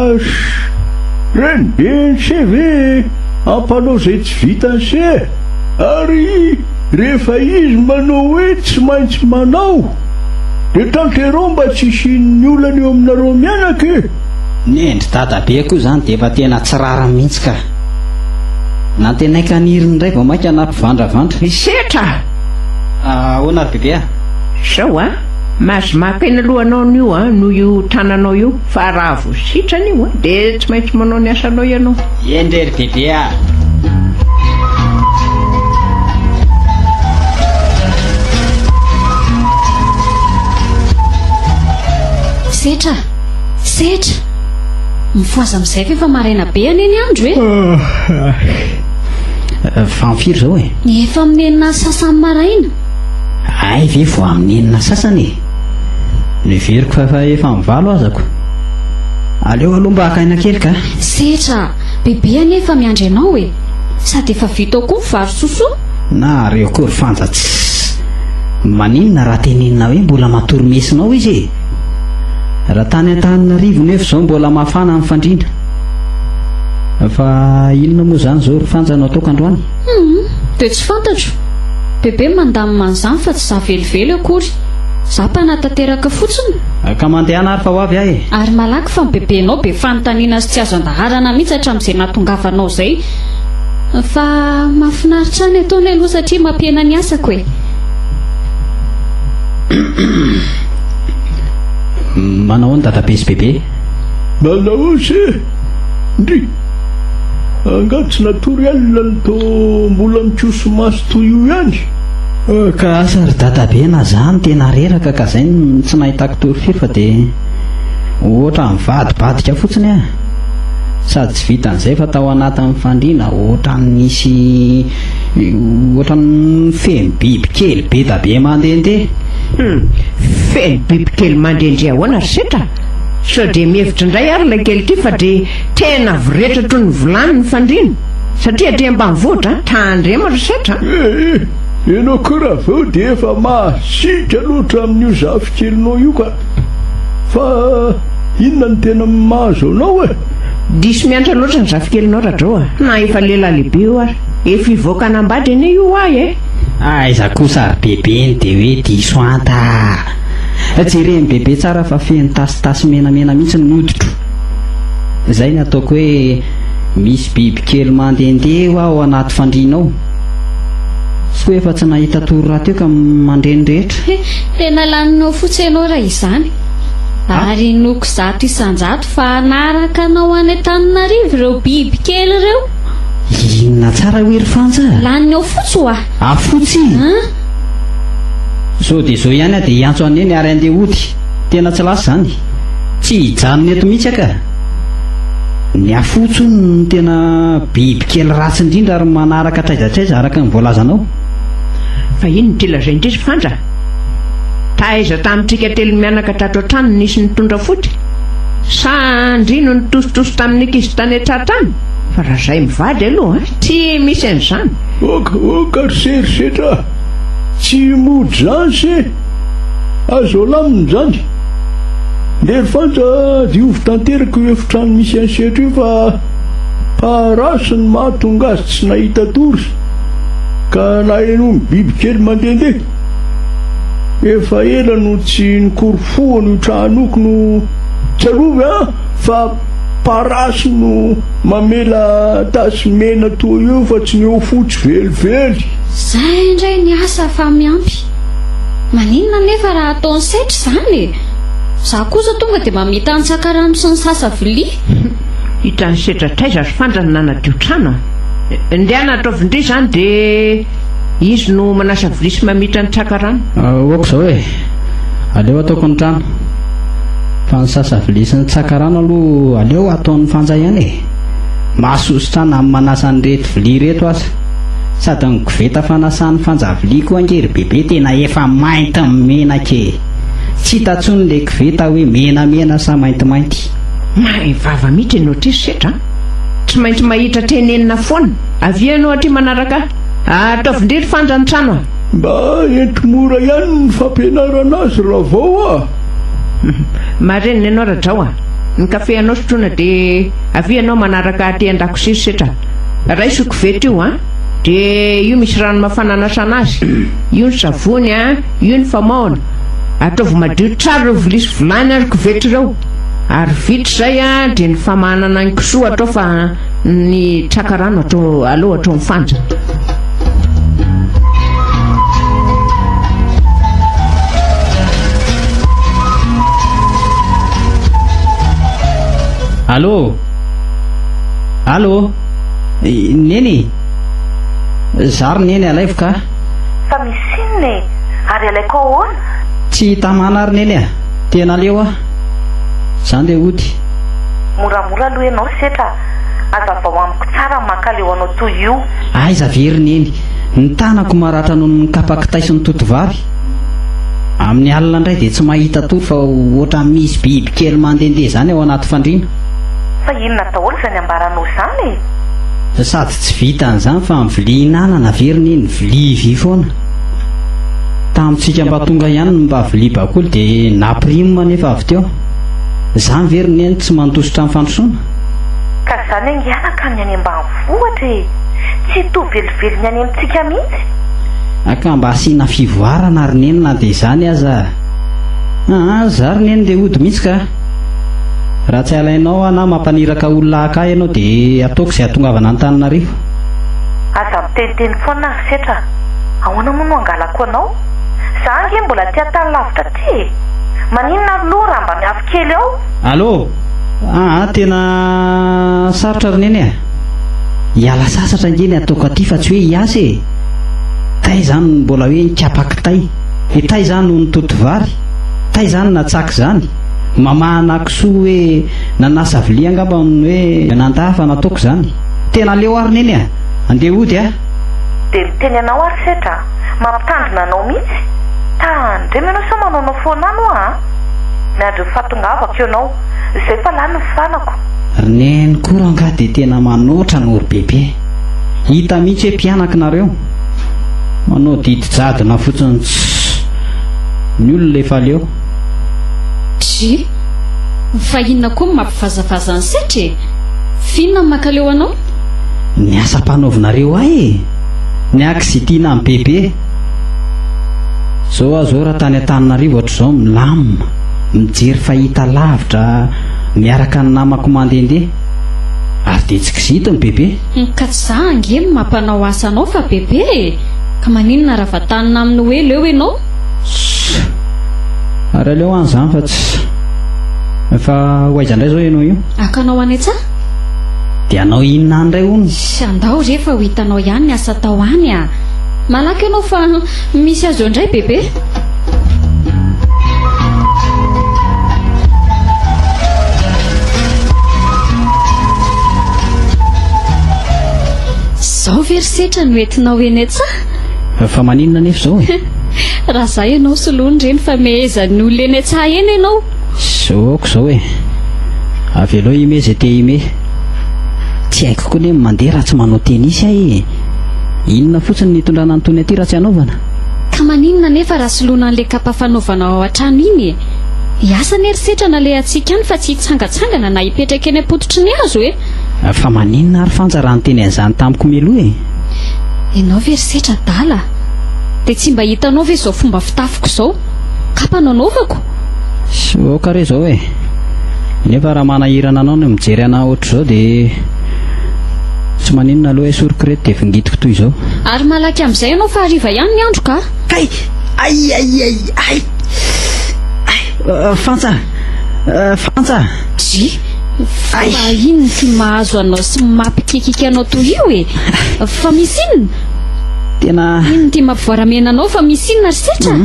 Speaker 6: reniben'i se ve hampanao izay tsy vitan'i se? Ary rehefa izy manao hoe tsy maintsy manao dia tanterao mba tsy hisian'ny olana eo aminareo mianaka e!
Speaker 3: Nendry dadabe koa izany dia efa tena tsy rariny mihitsy ka! Nantenaiko haniry indray vao mainka nampivandravandra.
Speaker 4: Misetra!
Speaker 3: Ahoana ry bebe a?
Speaker 4: Zao a! Mahazo maka aina aloha anao anio a, noho io tananao io, fa raha vao sitrana io a, dia tsy maintsy manao ny asanao ianao.
Speaker 3: Eny re ry bebe a!
Speaker 5: Setra! Setra! Mifohaza amin'izay fa efa maraina be anie ny andro e!
Speaker 3: Fa amin'ny firy izao e?
Speaker 5: Efa amin'ny enina sasany maraina.
Speaker 3: Hay ve vao amin'ny enina sasany e? Noheveriko fa efa efa amin'ny valo azako. Aleo aloha mba haka aina kely ka.
Speaker 5: Setra! Bebe anie efa miandry anao e! Sady efa vita ao koa ny vary sosoa.
Speaker 3: Nareo koa ry Fanja tss! Maninona raha tenenina hoe mbola matory mesina ao izy e? Raha tany Antananarivo nefa izao mbola mafana ny fandriana. Fa inona moa izany izao ry Fanja no ataoko androany?
Speaker 5: Hum, dia tsy fantatro. Bebe mandamina an'izany fa tsy za velively akory. Za mpanatanteraka fotsiny.
Speaker 3: Ka mandehana ary fa ho avy aho e!
Speaker 5: Ary malaky fa ny bebenao be fanontaniana sy tsy azo andaharana mihitsy hatramin'izay nahatongavanao izay. Fa mahafinaritra ahy ny ataony aloha satria mampihena ny asako e!
Speaker 3: Manao ahoana dadabe sy bebe?
Speaker 6: Manao ahoana se? Ndry! Angaha tsy natory alina no toa mbola mikoso-maso toy io ihany?
Speaker 3: Ka asa ry dadabe na za no tena reraka ka zay no tsy nahitako tory firy fa dia ohatra nivadibadika fotsiny aho. Sady tsy vitan'izay fa tao anatin'ny fandriana ohatran'ny nisy ohatran'ny feno biby kely be da be mandehandeha.
Speaker 4: Hum, feno biby kely mandehandeha ahoana ry setra? Sao dia mihevitra indray ary ilay kely ity fa dia tena voretra toy ny vilany ny fandriana? Satria aty ambanivohitra an, tandremo ry setra an!
Speaker 6: Eh eh, ianao koa raveo dia efa masiaka loatra amin'io zafikelinao io ka! Fa inona no tena mahazo anao e?
Speaker 4: Diso miantra loatra ny zafikelinao Rajao a! Na efa lehilahy lehibe io ary. Efa hivoaka hanambady anie io ho'a e!
Speaker 3: Aiza kosa ry bebe ny dia hoe diso anta a! Jeren'i bebe tsara fa feno tasitasy menamena mihitsy ny hoditro. Izay ny ataoko hoe misy bibikely mandehandeha ho'a ao anaty fandriana ao. Tsy koa efa tsy nahita tory rahateo ka mandre ny rehetra.
Speaker 5: Tena laninao fotsy ianao raha izany. Ary inoako 100% fa hanaraka anao any Antananarivo ireo biby kely ireo.
Speaker 3: Inona tsara hoe ry Fanja a?
Speaker 5: Laniny ao fotsy hoa.
Speaker 3: A fotsy?
Speaker 5: An?
Speaker 3: Zao dia zao ihany aho dia hiantso an'i Neny ary handeha hody. Tena tsy lasa izany. Tsy hijanona eto mihitsy aho ka. Ny afotsy hono no tena biby kely ratsy indrindra ary manaraka hatraiza hatraiza araka ny voalazanao.
Speaker 4: Fa inona ity lazain-dry ry Fanja? Taiza tamintsika telo mianaka tato an-trano nisy nitondra fotsy? Sa ndry no nitositosy tamin'ny ankizy tany an-tsaha tany? Fa raha zahay mivady aloha tsy misy an'izany.
Speaker 6: Ok ok ry serisetra a! Tsy mody zany se! Azo alamina izany! Lery Fanja diovy tanteraka io efitrano misy an'i Setra io fa parasy ny mahatonga azy tsy nahita tory ka nahenoany bibikely mandehandeha. Efa ela no tsy nikorofohana io trano io no tsarovy an fa parasy no mamela tasy mena toa io fa tsy ny eo fotsy velively.
Speaker 5: Zay indray ny asa fa miampy. Maninona anefa raha ataon'i Setra izany e? Za kosa tonga dia mamita ny tsakarano sy ny sasa vilia.
Speaker 4: Hitan'i Setra hatraiza ry Fanja no nanadio trano a? Ndehana ataovy ndry izany dia Izy no manasa vilia sy mamitra ny traka rano.
Speaker 3: Ok izao e! Aleo ataoko ny trano. Fa ny sasa vilia sy ny tsaka rano aloha aleo ataon'i Fanja ihany e! Mahasosotra na ny manasa an'ireto vilia ireto aza. Sady ny koveta fanasan'i Fanja vilia koa ange ry bebe tena efa mainty menaka e! Tsy hita intsony ilay koveta hoe menamena sa maintimainty.
Speaker 4: Mahay vava mihitsy ianao ity ry Setra a! Tsy maintsy mahitra tenenina foana. Avia ianao aty manaraka ahy. Ataovy ndry ry Fanja ny trano a!
Speaker 6: Mba ento mora ihany ny fampianarana azy Ravao a!
Speaker 4: Marina ianao Rajao a! Ny kafe anao sotroina dia avia ianao manaraka aty an-dakozia ry Setra a! Raiso io koveta io a! Dia io misy rano mafana anasana azy, io ny savony a, io ny famaohana. Ataovy madio tsara ireo vilia sy vilany ary koveta ireo. Ary vita izay a, dia ny famahanana ny kisoa atao fa Ny traka rano atao aleo atao mifanja.
Speaker 3: Allô? Allô? Neny? Za ry Neny alaivo ka.
Speaker 2: Fa misy inona e? Ary alaiko ahoana?
Speaker 3: Tsy tamana ry Neny a. Tena aleo aho. Za ndeha hody.
Speaker 2: Moramora aloha ianao Setra a! Hazavao amiko tsara ny mankaleo anao toy io.
Speaker 3: Aiza ve ry Neny, ny tanako maratra noho ny kapa-kitay sy ny totovary. Amin'ny alina indray dia tsy mahita tory fa ohatran'ny misy biby kely mandehandeha izany ao anaty fandriana.
Speaker 2: Fa inona daholo izany ambaranao izany e?
Speaker 3: Sady tsy vitan'izany fa ny vilia hinanana ve ry Neny, vilia vy foana. Tamintsika mba tonga ihany ny mba vilia bakoly dia nampirime nefa avy teo. Izany ve ry Neny tsy mandositra ny fandrosoana?
Speaker 2: Ka izany ange anaka ny any ambanivohitra e! Tsy hitovy velively ny any amintsika mihitsy.
Speaker 3: Ka mba asiana fivoarana ry Neny na dia izany aza. Aa, za ry Neny ndeha hody mihitsy ka. Raha tsy alainao aho na mampaniraka olona haka ahy ianao dia ataoko izay hahatongavana Antananarivo.
Speaker 2: Aza miteniteny foana ry Setra a! Ahoana moa no hangalako anao? Za ange mbola aty an-tany lavitra aty e! Maninona aloha raha mba miafy kely ao?
Speaker 3: Allô! Aa tena sarotra ry Neny a! Hiala sasatra ange ny ataoko aty fa tsy hoe hiasa e! Taiza no mbola hoe nikapa kitay? E taiza no nitoto vary? Taiza no natsaky izany? Mamahana kisoa hoe nanasa vilia angamba ny hoe nandà fa nataoko izany. Tena aleo ary Neny a! Andeha hody a!
Speaker 2: Dia miteny anao ary Setra a! Mampitandrina anao mihitsy! Tandremo ianao sao manaonao foana any hoa a! Miandry ny fahatongavako ianao, izay fa lany ny fanako.
Speaker 3: Ry Neny koa rangahy dia tena manoatra noho ry Bebe. Hita mihitsy hoe mpianaka nareo. Manao didy jadona fotsiny tss. Ny olona efa leo.
Speaker 5: Dry, fa inona koa no mampivazavaza an'i Setra e? F'inona no mankaleo anao?
Speaker 3: Ny asa ampanaovinareo ahy e! Ny ankizitina amin'i Bebe. Zao aho zao raha tany Antananarivo ohatr'izao milamina, mijery fahita lavitra miaraka ny namako mandehandeha. Ary dia tsy kizitina Bebe.
Speaker 5: Ka tsy za ange no mampanao asa anao fa Bebe e! Ka maninona raha vatanina amin'ny hoe leo ianao?
Speaker 3: Ss! Ary aleo any izany fa tsy. Fa ho aiza indray izao ianao io?
Speaker 5: Haka anao any an-tsaha?
Speaker 3: Dia hanao inona any indray hono?
Speaker 5: Ss! Andao re fa ho hitanao ihany ny asa atao any a! Malaky ianao fa misy azy eo indray Bebe. Zao ve ry Setra no entinao eny an-tsaha?
Speaker 3: Fa maninona anefa izao e?
Speaker 5: Raha za ianao soloiny ireny fa mehezan'ny olona eny an-tsaha eny ianao.
Speaker 3: Zao aoka izao e. Avelao himehy izay te himehy. Tsy haiko koa anie ny mandeha raha tsy manao tenisy aho e. Inona fotsiny ny hitondrana an'itony aty raha tsy hanaovana?
Speaker 5: Ka maninona anefa raha soloina an'ilay kapa fanaovana ao an-trano iny e? Hiasa anie ry Setra na alehantsika any fa tsy hitsangatsangana na hipetraka eny am-pototry ny hazo e!
Speaker 3: Fa maninona ary Fanja raha niteny an'izany tamiko mialoha e?
Speaker 5: Ianao ve ry Setra adala? Dia tsy mba hitanao ve izao fomba fitafiko izao? Kapa no anaovako?
Speaker 3: Aoka re izao e! Nefa raha manahirana anao ny mijery anah ohatr'izao dia tsy maninona aloha esoriko ireto dia vingitiko toy izao.
Speaker 5: Ary malaky amin'izay ianao fa hariva ihany ny andro ka!
Speaker 3: Kay! Ay ay ay ay! Ay! Fantsa! Fantsa!
Speaker 5: Dry! Fa inona ity mahazo anao sy mampikikika anao toy io e? Fa misy inona?
Speaker 3: Tena.
Speaker 5: Inona ity mampivoaramena anao fa misy inona ry Setra?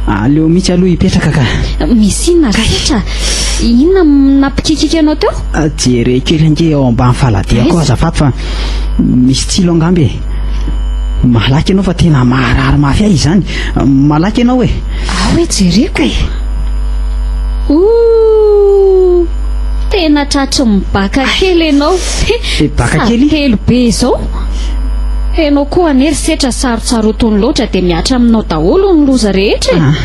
Speaker 3: Aleo mihitsy aloha hipetraka ka.
Speaker 5: Misy inona ry Setra? Inona no nampikikika anao teo?
Speaker 3: Jereo kely ange ao ambany faladiako azafady fa misy tsilo angamba e. Malaky ianao fa tena maharary mafy ahy izany. Malaky ianao e.
Speaker 5: Ao e jereko e. Ouh! Tena tratry ny baka kely ianao.
Speaker 3: Eh, baka kely?
Speaker 5: Telo be izao. Ianao koa anie ry Setra sarotsarotiny loatra dia mihatra aminao daholo ny loza rehetra e.
Speaker 3: Ah,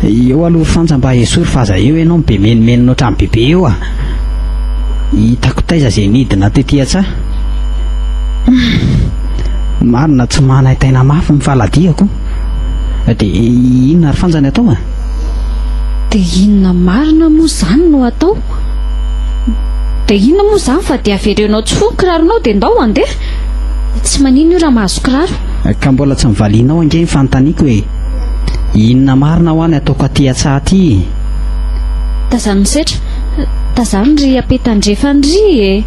Speaker 3: eo aloha ry Fanja mba esory fa aza eo ianao be menomenona ohatran'ny bebe eo ah. Hitako taiza izay nidina tety an-tsaha. Hmm, marina tsy manaintaina mafy ny faladiako. Dia inona ry Fanja ny atao ah?
Speaker 5: Dia inona marina moa izany no atao? Dia inona moa izany fa dia averenao tsy fohy ny kiraronao dia ndao handeha. Tsy maninona io raha mahazo kiraro.
Speaker 3: Ka mbola tsy nivalianao ange ny fanontaniako e. Inona marina hoa ny ataoko aty an-tsaha aty e?
Speaker 5: Tazano ny setra. Tazano ry apetandrefana ry e.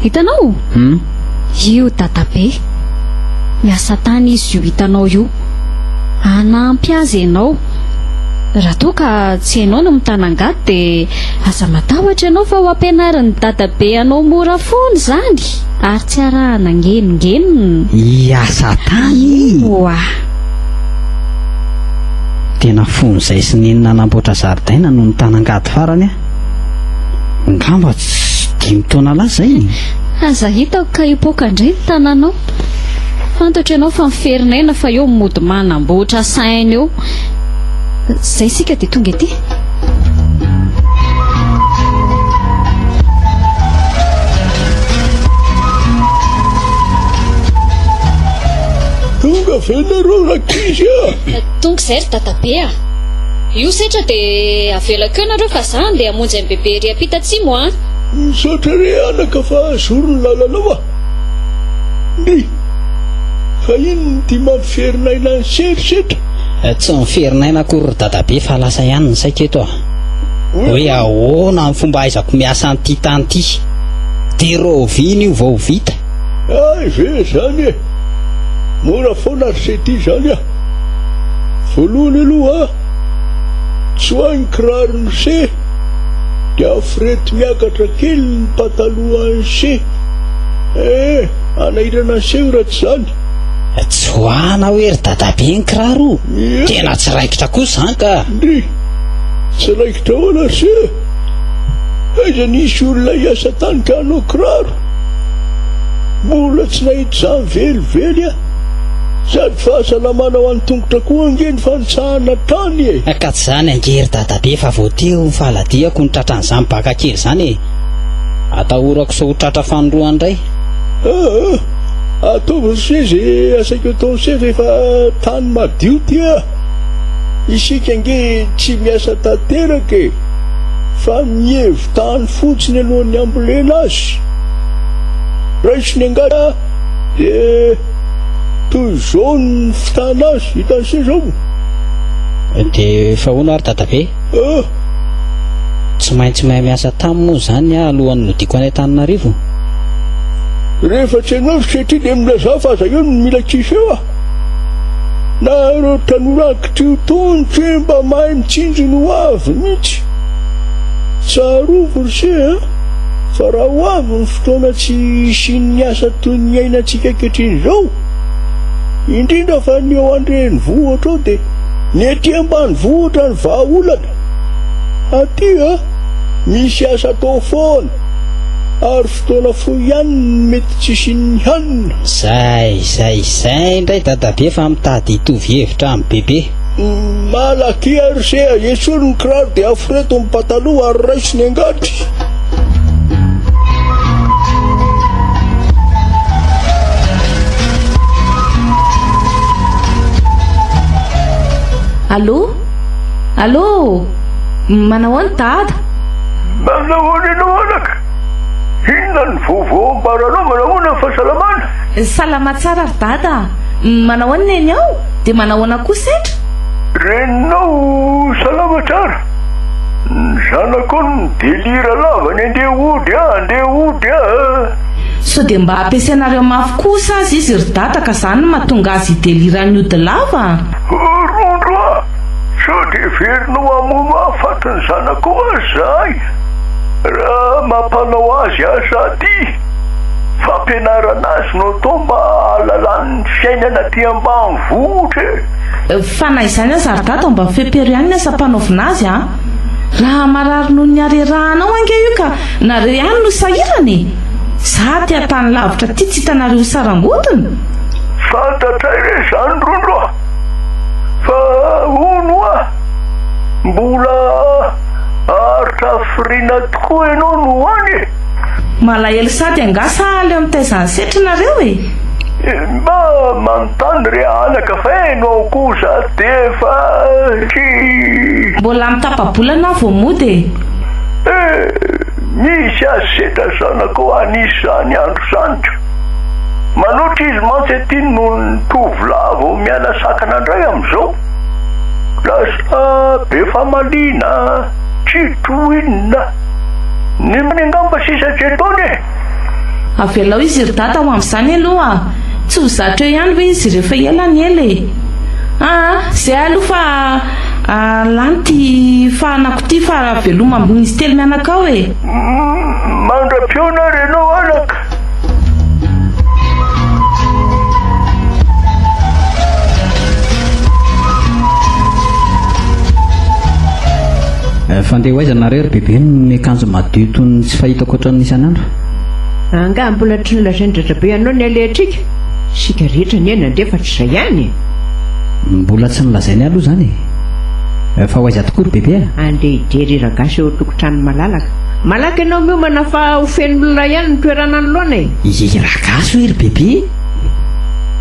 Speaker 5: Hitanao?
Speaker 3: Hum?
Speaker 5: Io dadabe. Miasa tany izy io hitanao io. Hanampy azy ianao. Raha toa ka tsy hainao ny mitana angady dia aza matahotra ianao fa ho ampianarin'i dadabe anao mora foana izany ary tsy arahana ngenongenona.
Speaker 3: Hiasa tany?
Speaker 5: Eoa.
Speaker 3: Tena fony izay sy neny nanamboatra zaridaina no nitana angady farany aho. Angamba tsy dimy taona lasa izay e.
Speaker 5: Aza hitako ka hipoaka indray ny tananao. Fantatro ianao fa miferinaina fa eo mody manamboatra saina eo. Zay isika dia tonga ety.
Speaker 6: Tonga ve nareo rankizy a?
Speaker 5: Tonga izay ry dadabe a! Io setra dia avelako eo nareo fa za andeha hamonjy an'i bebe ery ampita atsimo a!
Speaker 6: Misaotra re anaka fa zoro ny lalanao a! Ndry! Fa inona ity mampiferin'aina an'i Sery setra?
Speaker 3: Tsy miferin'aina akory ry dadabe fa lasa ihany ny saiko eto a! Hoe ahoana ny fomba ahaizako miasa an'ity tany ity? Dia rahoviana io vao vita?
Speaker 6: Hay ve izany e! Mora foana ry se ity izany a! Voalohany aloha, tsoahy ny kiraron'i se dia aforeto miakatra kely ny patalohan'i se. Eh, hanahirana an'i se io raha tsy izany.
Speaker 3: Tsoahana hoe ry dadabe ny kiraro o! Tena tsy raikitra kosa izany ka!
Speaker 6: Ndry! Tsy raikitra ahoana ry se? Aiza nisy olona hiasa tany ka hanao kiraro? Mbola tsy nahita izany velively aho. Sady fahasalamana ho an'ny tongotra koa ange ny fanitsahana tany e!
Speaker 3: Ka tsy izany ange ry dadabe fa vao teo ny faladiako no tratran'izany baka kely izany e! Atahorako sao ho tratra fanindroany indray.
Speaker 6: Aa! Ataovy ry se ze asaiko ataon'i se fa efa tany madio ty a! Isika ange tsy miasa tanteraka e! Fa mihevo tany fotsiny alohan'ny hambolena azy. Raiso ny angady dia toy izao ny fitana azy, hitan'i se zao.
Speaker 3: Dia fa hono ary dadabe?
Speaker 6: Ah!
Speaker 3: Tsy maintsy mahay miasa tany moa izany aho alohan'ny modiako any Antananarivo?
Speaker 6: Rehefa tsy hainao satria dia milazà fa aza eo no mila kiso eo ah! Nareo tanora ankitrio tony tsy mba mahay mitsinjo ny ho avy mihitsy. Tsarovy ry se a! Fa raha ho avy ny fotoana tsy hisian'ny asa toy ny iainantsika ankehitriny izao, indrindra fa ny eo an-drenivohitra ao dia ny aty ambanivohitra ny vahaolana. Aty a, misy asa atao foana ary fotoana fohy ihany no mety tsy hisian'ny hanina.
Speaker 3: Zay, zay, zay indray dadabe fa mitady hitovy hevitra amin'i bebe.
Speaker 6: Malaky ary se a, esory ny kiraro dia aforeto ny pataloha ary raiso ny angady.
Speaker 2: Allô? Allô? Manao ahoana Dada?
Speaker 6: Manao ahoana ianao anaka? Inona ny vaovao ambaranao? Manao ahoana ny fahasalamana?
Speaker 2: Salama tsara ry Dada a! Manao ahoana Neny ao? Dia manao ahoana koa Setra?
Speaker 6: Reninao salama tsara. Ny zanakao no midelira lava ny andeha hody a, andeha hody a!
Speaker 2: Sao dia mba ampiasainareo mafy kosa aza izy ry Dada ka zany no mahatonga azy hidelira ny hody lava a!
Speaker 6: Rondro a! Sao dia heverinao hamono hahafaty ny zanakao aza izahay raha mampanao azy asa aty? Fampianarana azy no atao mba hahalalany ny fiainana aty ambanivohitra e!
Speaker 2: Fa na izany aza ry Dada mba fepero ihany ny asa ampanaovina azy a! Raha marary noho ny harerahanao ange io ka nareo ihany no sahirana e! Za aty an-tany lavitra aty tsy hitanareo ho sarangotina!
Speaker 6: Fantatray re izany Rondro a! Fa hono hoa, mbola haharitra hafiriana tokoa ianao no ho any e?
Speaker 2: Malahelo sady angaha sa aleo mitaiza an'i Setry nareo e?
Speaker 6: Mba manontany re anaka fa enao koa za dia efa tsy.
Speaker 2: Mbola mitapa-bolana aho vao mody e!
Speaker 6: Eh! Misy azy setra zanakao anisy zany andro zany ka! Manoatra izy mantsy aty noho ny tovolahy vao miala sakana ndray amizao! Lasa be famaliana, tsy tohinina! Ny angamba sisa tsy ataony e!
Speaker 2: Avelao izy ry dada ho amin'izany aloha a! Tsy ho zatra eo ihany ve izy rehefa ela ny ela e? Aa, zay aloha fa lany ity fahanako ity fa veloma amin'izy telo mianaka ao e!
Speaker 6: Mandra-pihaona ary ianao anaka!
Speaker 3: Fa ndeha ho aiza nareo ry bebe no miakanjo madio toy ny tsy fahitako hatramin'ny isan'andro?
Speaker 4: Angaha mbola tsy nolazain-dRajabe anao ny alehantsika? Isika rehetra anie nandeha fa tsy izay ihany e!
Speaker 3: Mbola tsy nolazainy aloha izany e! Fa ho aiza tokoa ry bebe a?
Speaker 4: Andeha hijery hira gasy eo an-tokotranony malalaka. Malaky ianao miomana fa ho feno olona ihany ny toerana anoloana e!
Speaker 3: Hira gasy hoy ry bebe?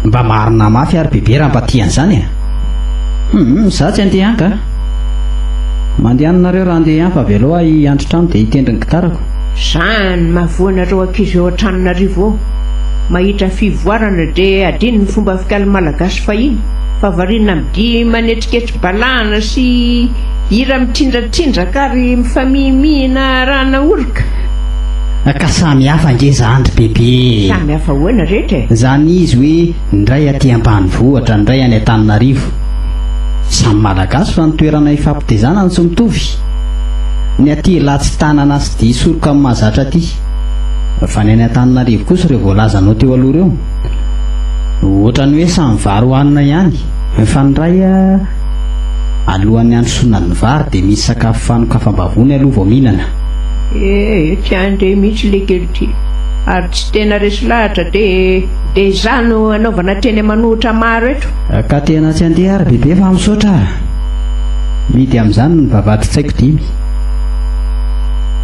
Speaker 3: Mba marina mafy ary bebe raha mba tia an'izany e! Hum, za tsy andeha any ka! Mandehana nareo raha andeha ihany fa avelao aho hiandry trano dia hitendry ny gitarako.
Speaker 4: Zany mahavoa anareo ankizy eo Antananarivo eo. Mahita fivoarana dia adino ny fomba fikaly malagasy fahiny fa variana amin'ny dihy manetriketri-balahana sy hira mitrindrantrindraka ary mifamihimihina arahana oroka.
Speaker 3: Ka samy hafa ange zany ry bebe e!
Speaker 4: Samy hafa ahoana rehetra e?
Speaker 3: Zany izy hoe ny iray aty ambanivohitra, ny iray any Antananarivo. Samy malagasy fa ny toerana ifampitezana no tsy mitovy. Ny aty latsi-tanana sy dihy soroka amin'ny mahazatra aty. Fa ny any Antananarivo kosa ireo voalazanao teo aloha ireo. Ohatran'ny hoe samy vary hohanina ihany. Fa ny iray alohan'ny handrosoana ny vary dia misy sakafo fanokafam-bavony aloha vao mihinana.
Speaker 4: Eh, tsy handeha mihitsy le kely ity. Ary tsy tena resy lahatra dia dia izaho no anaovana teny manohitra maro eto.
Speaker 3: Ka tena tsy handeha ary bebe fa misaotra a! Mihidy amin'izany ny vavahadin-tsaiko dimy.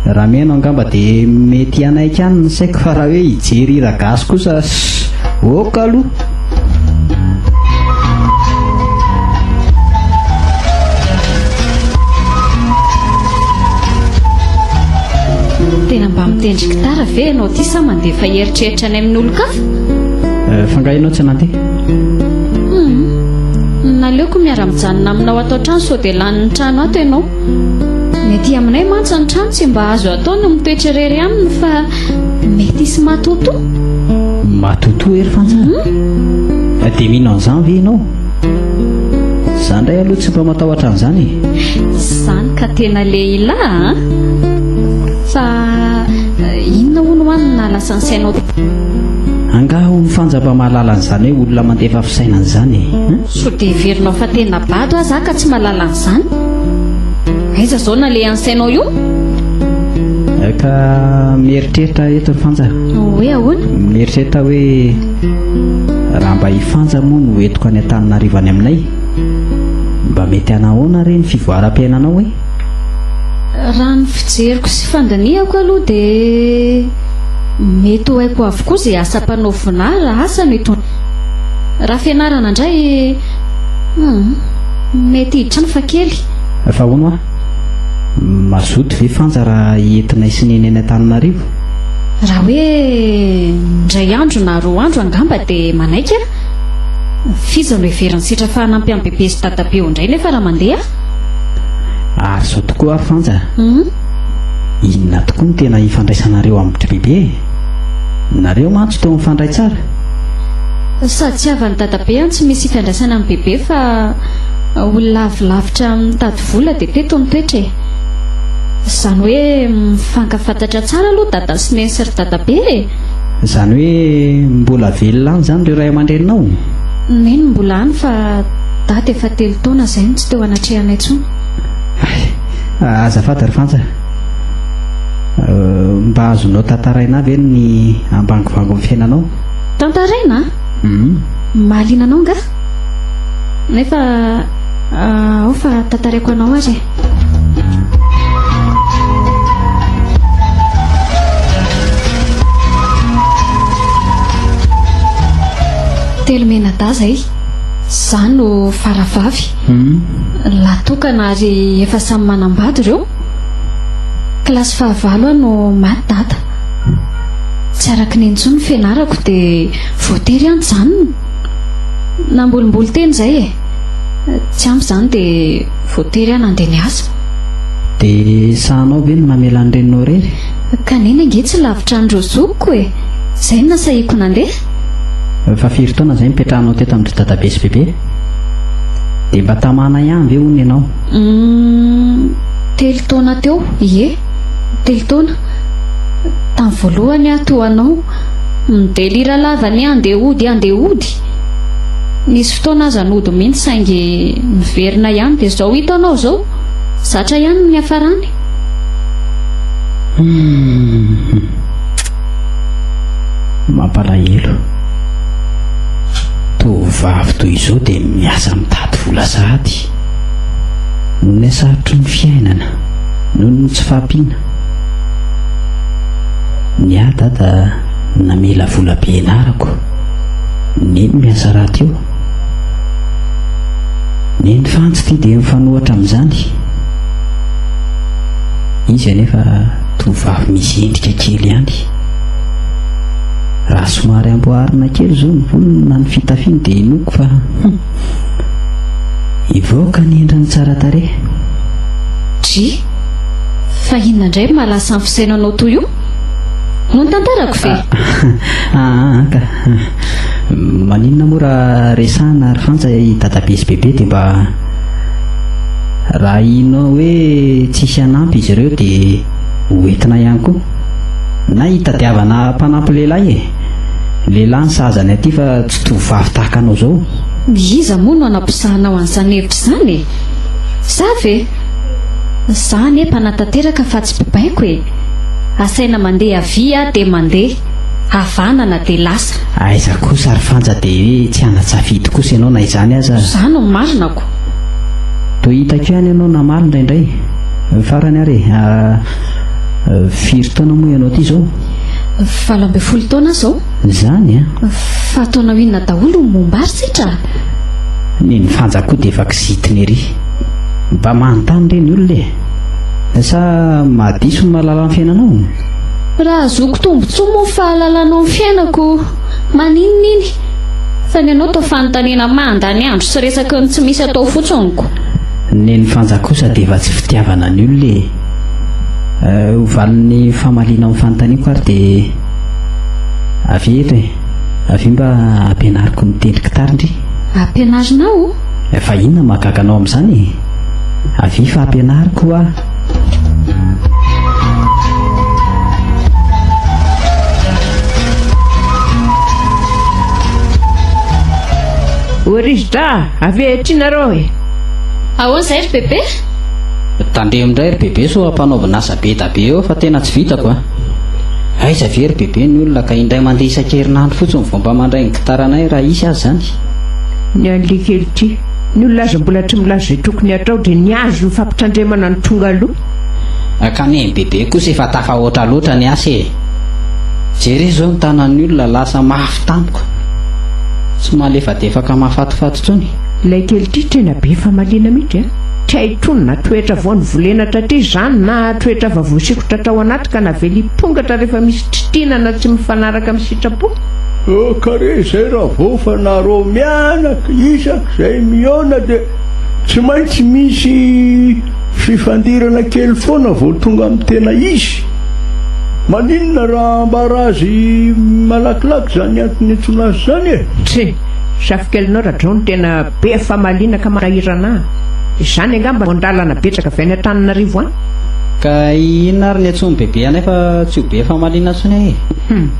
Speaker 3: Raha mihaino angamba dia mety hanaiky ihany ny saiko fa raha hoe hijery hira gasy kosa ok aloha.
Speaker 5: Tena mba mitendry gitara ve ianao ity sa mandefa eritreritra any amin'ny olon-kafa?
Speaker 3: Eh, fa nga ianao tsy nandeha?
Speaker 5: Hmm. Naleoko miara-mijanona aminao ato an-trano sao dia lanin'ny trano ato ianao. Ny aty aminay mantsy ny trano tsy mba azo atao ny mitoetra irery aminy fa mety hisy matotoa.
Speaker 3: Matotoa ery Fanja? Hmm? Dia mino an'izany ve ianao? Za indray aloha tsy mba matahotra an'izany e.
Speaker 5: Izany ka tena lehilahy an! Fa eh, inona hono hoa no nahalasa ny sainao?
Speaker 3: Angaha hono Fanja mba mahalala an'izany hoe olona mandefa fisainana izany e?
Speaker 5: Sao dia heverinao fa tena bado aho za ka tsy mahalala an'izany? Aiza izao nalehan'ny sainao io?
Speaker 3: Eh, ka mieritreritra eto ry Fanja.
Speaker 5: Hoe ahoana?
Speaker 3: Mieritreritra hoe raha mba i Fanja moa no entiko any Antananarivo any aminay, mba mety hanahoana re ny fivoaram-piainanao e?
Speaker 5: Raha ny fijeriko sy fandinihako aloha dia mety ho haiko avokoa izay asa ampanaovina ahy raha asa no hitondra. Raha fianarana indray, hum, mety hiditra any fa kely.
Speaker 3: Fa hono hoa, mazoto ve Fanja raha entinay sy Neny any Antananarivo?
Speaker 5: Raha hoe indray andro na roa andro angamba dia manaiky aho. F'iza no heverin'i Sitra fa hanampy an'i Bebe sy Dadabe eo indray nefa raha mandeha aho?
Speaker 3: Ary izao tokoa ary Fanja, inona tokoa no tena ifandraisanareo amin-dry Bebe e? Nareo mantsy toa mifandray tsara.
Speaker 5: Sady tsy havan'i Dadabe an tsy misy ifandraisana amin'i Bebe fa olona avy lavitra mitady vola dia teto nitoetra e. Izany hoe mifankafantatra tsara aloha Dada sy Neny sy ry Dadabe e.
Speaker 3: Izany hoe mbola velona any izany ireo ray aman-dreninao?
Speaker 5: Neny mbola any fa Dada efa telo taona izay no tsy teo anatrehanay intsony.
Speaker 3: Hay, azafady ry Fanja. Mba azonao tantaraina ahy ve ny ambangovangon'ny fiainanao?
Speaker 5: Tantaraina? Mahaliana anao angaha? Nefa ao fa tantaraiko anao ary e. Telo mianadahy izay. Izaho no faravavy. Lahy tokana ary efa samy manambady ireo. Kilasy fahavalo aho no maty dada. Tsy araka ny intsony ny fianarako dia voatery aho nijanona. Nambolimboly teny izay e. Tsy ampy izany dia voatery aho nandeha niasa.
Speaker 3: Dia sahanao ve ny namela ny reninao irery?
Speaker 5: Ka neny ange tsy lavitra an'ireo zokiko e. Izay no nasahiko nandeha.
Speaker 3: Efa firy taona izay nipetrahanao teto amin-dry dadabe sy bebe? Dia mba tamana ihany ve hono ianao?
Speaker 5: Humm, telo taona teo, ie, telo taona. Tamin'ny voalohany aho toa anao, midelira lava ny handeha hody handeha hody. Nisy fotoana aza nody mihitsy saingy niverina ihany dia izao hitanao izao, zatra ihany ny niafarany.
Speaker 3: Humm, mampalahelo. Tovovavy toy izao dia miasa mitady vola sahady. Noho ny hasarotry ny fiainana, noho ny tsy fahampiana. Ny ahy dada namela vola be ianarako. Neny miasa rahateo. Neny fantsy ity dia mifanohatra amin'izany. Izy anefa tovovavy misy endrika kely ihany. Raha somary amboarina kely izao ny volony na ny fitafiany dia inoako fa hum, hivoaka ny endriny tsara tarehy.
Speaker 5: Dry, fa inona indray no mahalasa ny fisainanao toy io? No nitantarako ve?
Speaker 3: Aa ka. Maninona moa raha resahana ry Fanja i dadabe sy bebe dia mba raha inao hoe tsisy hanampy izy ireo dia ho entina ihany koa. Na hitadiavana mpanampy lehilahy e! Lehilahy ny sahaza ny aty fa tsy tovovavy tahaka anao izao.
Speaker 5: Iza moa no hanaposahanao an'izany hevitra izany e? Za ve? Za anie mpanatanteraka fa tsy mpibaiko e! Asaina mandeha havia aho dia mandeha, havanana dia lasa.
Speaker 3: Aiza kosa ry Fanja dia hoe tsy hanan-tsafidy kosa ianao na izany aza.
Speaker 5: Za no marina ko!
Speaker 3: Toa hitako ihany ianao namaly indraindray. Farany ary e! Firy taona moa ianao ity izao?
Speaker 5: 18 taona aho izao.
Speaker 3: Izany an!
Speaker 5: Fa ataonao inona daholo ny momba ahy ry Setra a?
Speaker 3: Neny Fanja koa dia efa kizitina ery. Mba manontany re ny olona e! Sa mahadiso ny mahalala ny fiainanao?
Speaker 5: Raha ahazoako tombontsoa moa ny fahalalanao ny fiainako, maninona iny? Fa ny anao toa fanontaniana mandany andro sy resaky ny tsy misy atao fotsiny ko.
Speaker 3: Neny Fanja kosa dia efa tsy fitiavana ny olona e! Ho valin'ny famaliana ny fanontaniako ary dia avia eto e! Avia mba ampianariko mitendry gitara ndry.
Speaker 5: Ampianarinao?
Speaker 3: Fa inona no mahagaga anao amin'izany e? Avia fa ampianariko hoa.
Speaker 4: O ry zda, avia ety nareo e!
Speaker 5: Ahoana izay ry bebe?
Speaker 3: Tandremo indray ry bebe sao ampanaovina asa be da be eo fa tena tsy vitako a! Aiza ve ry bebe ny olona ka indray mandeha isan-kerinandro fotsiny vao mba mandray ny gitaranay raha hisy aza izany?
Speaker 4: Ny an'ilay kely ity, ny olona aza mbola tsy milaza izay tokony hatao dia ny azy no fampitandremana no tonga aloha.
Speaker 3: Ka neny bebe kosa efa tafahoatra loatra ny asa e! Jereo izao ny tanan'ny olona lasa mafy tampoka, tsy malefadefaka mahafatifaty intsony.
Speaker 4: Ilay kely ity tena be famaliana mihitsy a! Tsy hay intsony na toetra vao novolena taty izany na toetra efa voasikotra tao anaty ka navela hipongatra rehefa misy tsy tiana na tsy mifanaraka amin'ny sitrapo.
Speaker 6: Ka re izay Ravao fa nareo mianaka isak'izay mihaona dia tsy maintsy misy fifandirana kely foana vao tonga amin'ny tena izy. Maninona raha ambara azy malakilaky izany antony iantsoana azy izany e?
Speaker 4: Tsia, zafikelinao Rajao no tena be famaliana ka manahirana ahy. Izany angamba no andalana betsaka avy any Antananarivo any.
Speaker 3: Ka inona ary ny antsoin'i Bebe anay fa tsy ho be famaliana intsony aho e?
Speaker 4: Hum.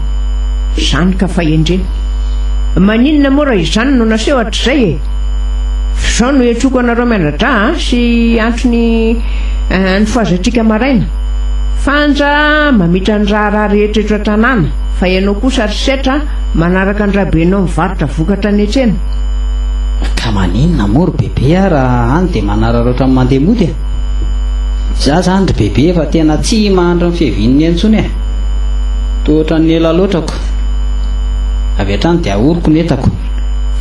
Speaker 4: Izany ka fahendrena. Maninona moa raha izany no naseho hatrizay e? F'izao no iantsoako anareo mianadahy an, sy antony nifohazantsika maraina. Fanja mamita ny raharaha rehetra eto an-tanàna, fa ianao kosa ry Setra manaraka an-dRabenao mivarotra vokatra any an-tsena.
Speaker 3: Ka maninona moa ry Bebe a raha any dia manararaotra ny mandeha mody e? Za zany ry Bebe efa tena tsy mahandry ny fiavian'ny eny intsony e! Toa ohatran'ny ela loatra ko! Avy hatrany dia ahoriko ny entako.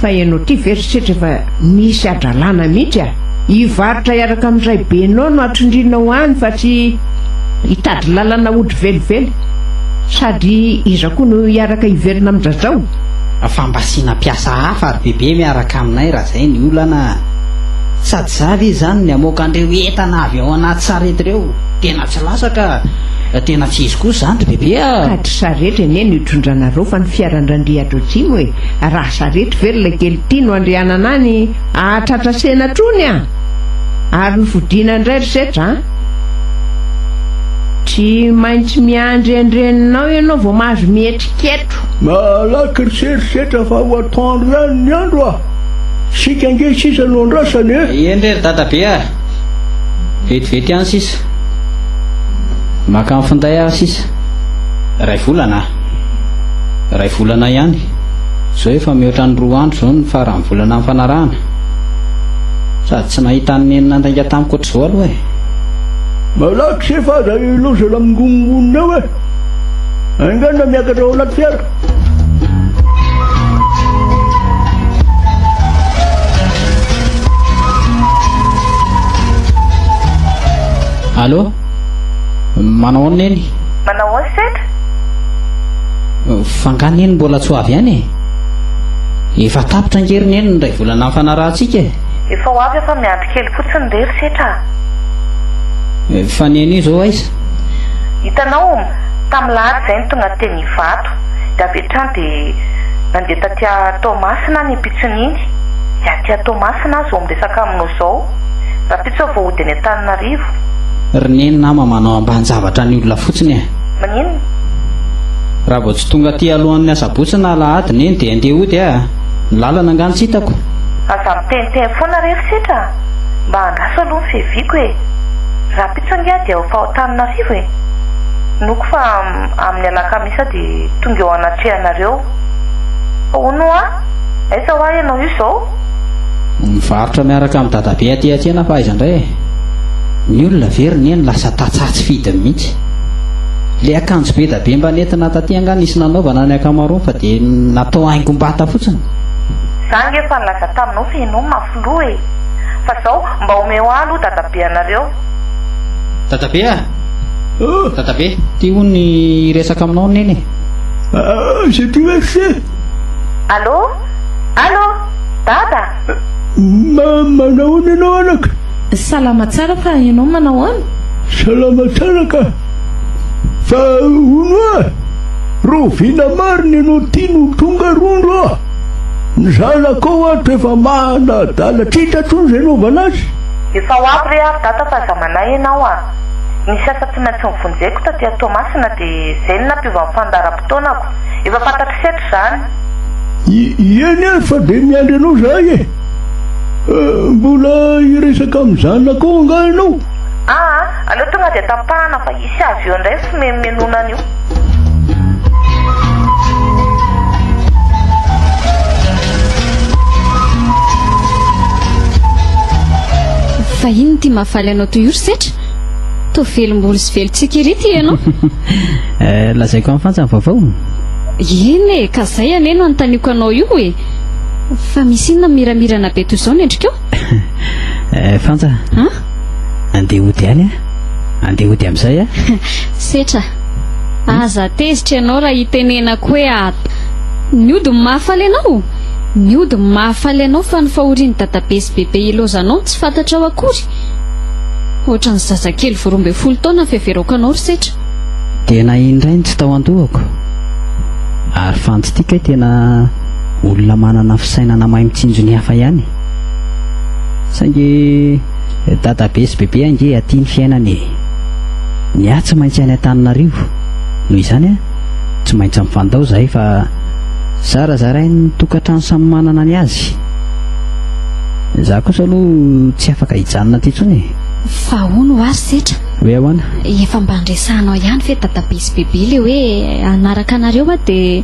Speaker 4: Fa ianao ity ve ry Setra efa misy hadralana mihitsy a! Hivarotra hiaraka amin'ny raibenao no atrindrinao any fa tsy hitady lalana hody velively. Sady iza koa no hiaraka hiverina amin-dRajao?
Speaker 3: Fa mba asiana mpiasa hafa ry bebe miaraka aminay raha zay ny olana a! Sady za ve zany ny hamoaka an'ireo entana avy ao anaty sarety ireo? Tena tsy lasa ka! Tena tsy izy kosa zany ry bebe a!
Speaker 4: Ka tsy sarety anie no itondranareo fa ny fiaran-dRandriadratsimo e! Raha sarety ve ry laikely ity no andrianana any hahatratra sena trony a! Ary ny fodiana indray ry setra a! Tsy maintsy miandry an-dreninao ianao vao mahazo mihetsika eto.
Speaker 6: Malaky ry serisetra fa ho atoandro ihany ny andro a! Isika ange sisa no andrasana e!
Speaker 3: Eny re ry dadabe a! Vetivety ihany sisa. Maka ny finday aho sisa. Iray volana a! Iray volana ihany. Izao efa mihoatra ny roa andro izao ny faran'ny volana nifanarahana. Sady tsy nahita an'i Neny nandainga tamiko ohatr'izao aloha e.
Speaker 6: Malaky se fa aza ilaozana mingonongonona eo e. Haingana miakatra ao anaty fiara.
Speaker 3: Allô? Manao ahoana Neny?
Speaker 2: Manao ahoana Setra?
Speaker 3: Fa nga Neny mbola tsy ho avy any e? Efa tapitra ange ry Neny ny iray volana nifanarahantsika e!
Speaker 2: Efa ho avy aho fa miandry kely fotsiny re ry Setra a!
Speaker 3: Fa Neny io izao aiza?
Speaker 2: Hitanao, tamin'ny lahady izay no tonga teny Ivato, dia avy hatrany dia nandeha taty Toamasina aho ny ampitson'iny, dia aty Toamasina aho izao miresaka aminao izao. Rahampitso aho vao hody any Antananarivo.
Speaker 3: Ry Neny nama manao ambanin-javatra ny olona fotsiny e!
Speaker 2: Maninona?
Speaker 3: Raha vao tsy tonga aty alohan'ny asabotsy na alahady Neny dia andeha hody aho a! Ny lalana angaha no tsy hitako?
Speaker 2: Aza miteniteny foana re ry Setra a! Mba andraso aloha ny fiaviako e! Rahampitso ange aho dia efa ao Antananarivo e! Inoako fa amin'ny alakamisy aho dia tonga eo anatrehanareo. Fa hono hoa? Aiza hoa ianao io izao?
Speaker 3: Mivarotra miaraka amin'i dadabe aty an-tsena fa aiza indray e! Ny olona ve ry neny lasa tantsaha tsy fidiny mihitsy. Ilay akanjo be da be mba nentina taty angaha nisy nanaovana ny ankamaroany fa dia natao haingom-bata fotsiny.
Speaker 2: Za ange efa nilaza taminao fa ianao mafy loha e! Fa zao, mba omeo ahy aloha dadabe anareo.
Speaker 3: Dadabe a! Dadabe, ty hono hiresaka aminao neny e!
Speaker 6: Aiza ty hoe se?
Speaker 2: Allô? Allô? Dada?
Speaker 6: Ma, manahoana ianao anaka?
Speaker 2: Salama tsara fa ianao manao ahoana?
Speaker 6: Salama tsara ka! Fa hono hoa, rahoviana marina ianao ty no tonga rondro a? Ny zanakao ato efa manadala tsy hita intsony izay anaovana azy.
Speaker 2: Efa ho avy re ary dada fa aza manahy ianao a! Nisy asa tsy maintsy novonjeko taty Toamasina dia izay no nampiova ny fandaharam-potoanako. Efa fantatr'i Setra izany.
Speaker 6: Ieny ary fa dia miandry anao izahay e! Mbola hiresaka amin'ny zanakao angaha ianao?
Speaker 2: Aa, aleo tonga dia tapahana fa hisy avy eo indray ny fimenomenonana io.
Speaker 5: Fa inona ity mahafaly anao toy io ry Setra? Toa velom-bolo sy velon-tsiky ery ity ianao.
Speaker 3: Eh, lazaiko amin'ny Fanja ny vaovao.
Speaker 5: Eny e, ka zay anie no anontaniako anao io e. Fa misy inona miramirana be toy izao ny endrikao?
Speaker 3: Eh, Fanja.
Speaker 5: An?
Speaker 3: Andeha hody any aho. Andeha hody amin'izay aho.
Speaker 5: Setra, aza tezitra ianao raha itenenako hoe a. Ny ody no mahafaly anao? Ny ody no mahafaly anao fa ny fahorian'i dadabe sy bebe ilaozanao no tsy fantatrao akory. Ohatran'ny zazakely vao 12 taona ny fiheverako anao ry Setra.
Speaker 3: Tena iny indray no tsy tao an-dohako. Ary Fantsy ity kay tena olona manana fisainana mahay mitsinjo ny hafa ihany. Saingy dadabe sy bebe ange aty ny fiainana e. Ny ahy tsy maintsy any Antananarivo. Noho izany an, tsy maintsy mifandao izahay fa zarazarain'ny tokantrano samy manana ny azy. Izaho kosa aloha tsy afaka hijanona aty intsony e.
Speaker 5: Fa hono hoa ry Setra?
Speaker 3: Hoe ahoana?
Speaker 5: Efa mba niresahanao ihany ve dadabe sy bebe ilay hoe hanaraka anareo aho dia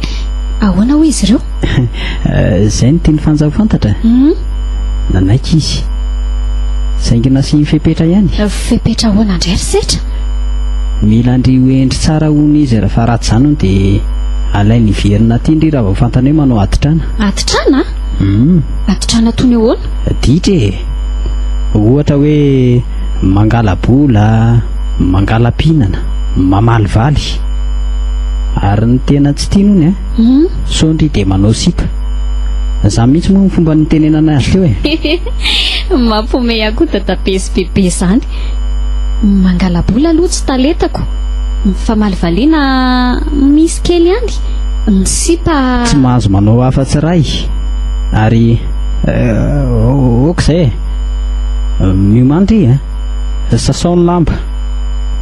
Speaker 5: ahoana hoy izy ireo?
Speaker 3: Izay no tian'i Fanja ho fantatra? Nanaiky izy. Saingy nasiany fepetra ihany.
Speaker 5: Fepetra ahoana indray ry Setra?
Speaker 3: Mila an-dry ho hendry tsara hono izy fa raha tsy izany hono dia alainy hiverina aty ndry raha vao fantany hoe manao haditrana.
Speaker 5: Haditrana? Haditrana toy ny ahoana?
Speaker 3: Ditra e! Ohatra hoe mangala-bola, mangala-pihinana, mamalivaly. Ary ny tena tsy tiany hono e, sao ndry dia manao sipa. Izany mihitsy moa ny fomba nitenenana azy teo e.
Speaker 5: Mampihomehy ahy koa dadabe sy bebe izany. Mangala-bola aloha tsy talentako. Ny famalivaliana misy kely ihany. Ny sipa.
Speaker 3: Tsy mahazo manao afa-tsy iray. Ary ok izay e. Miomàna ndry a. Sasao ny lamba.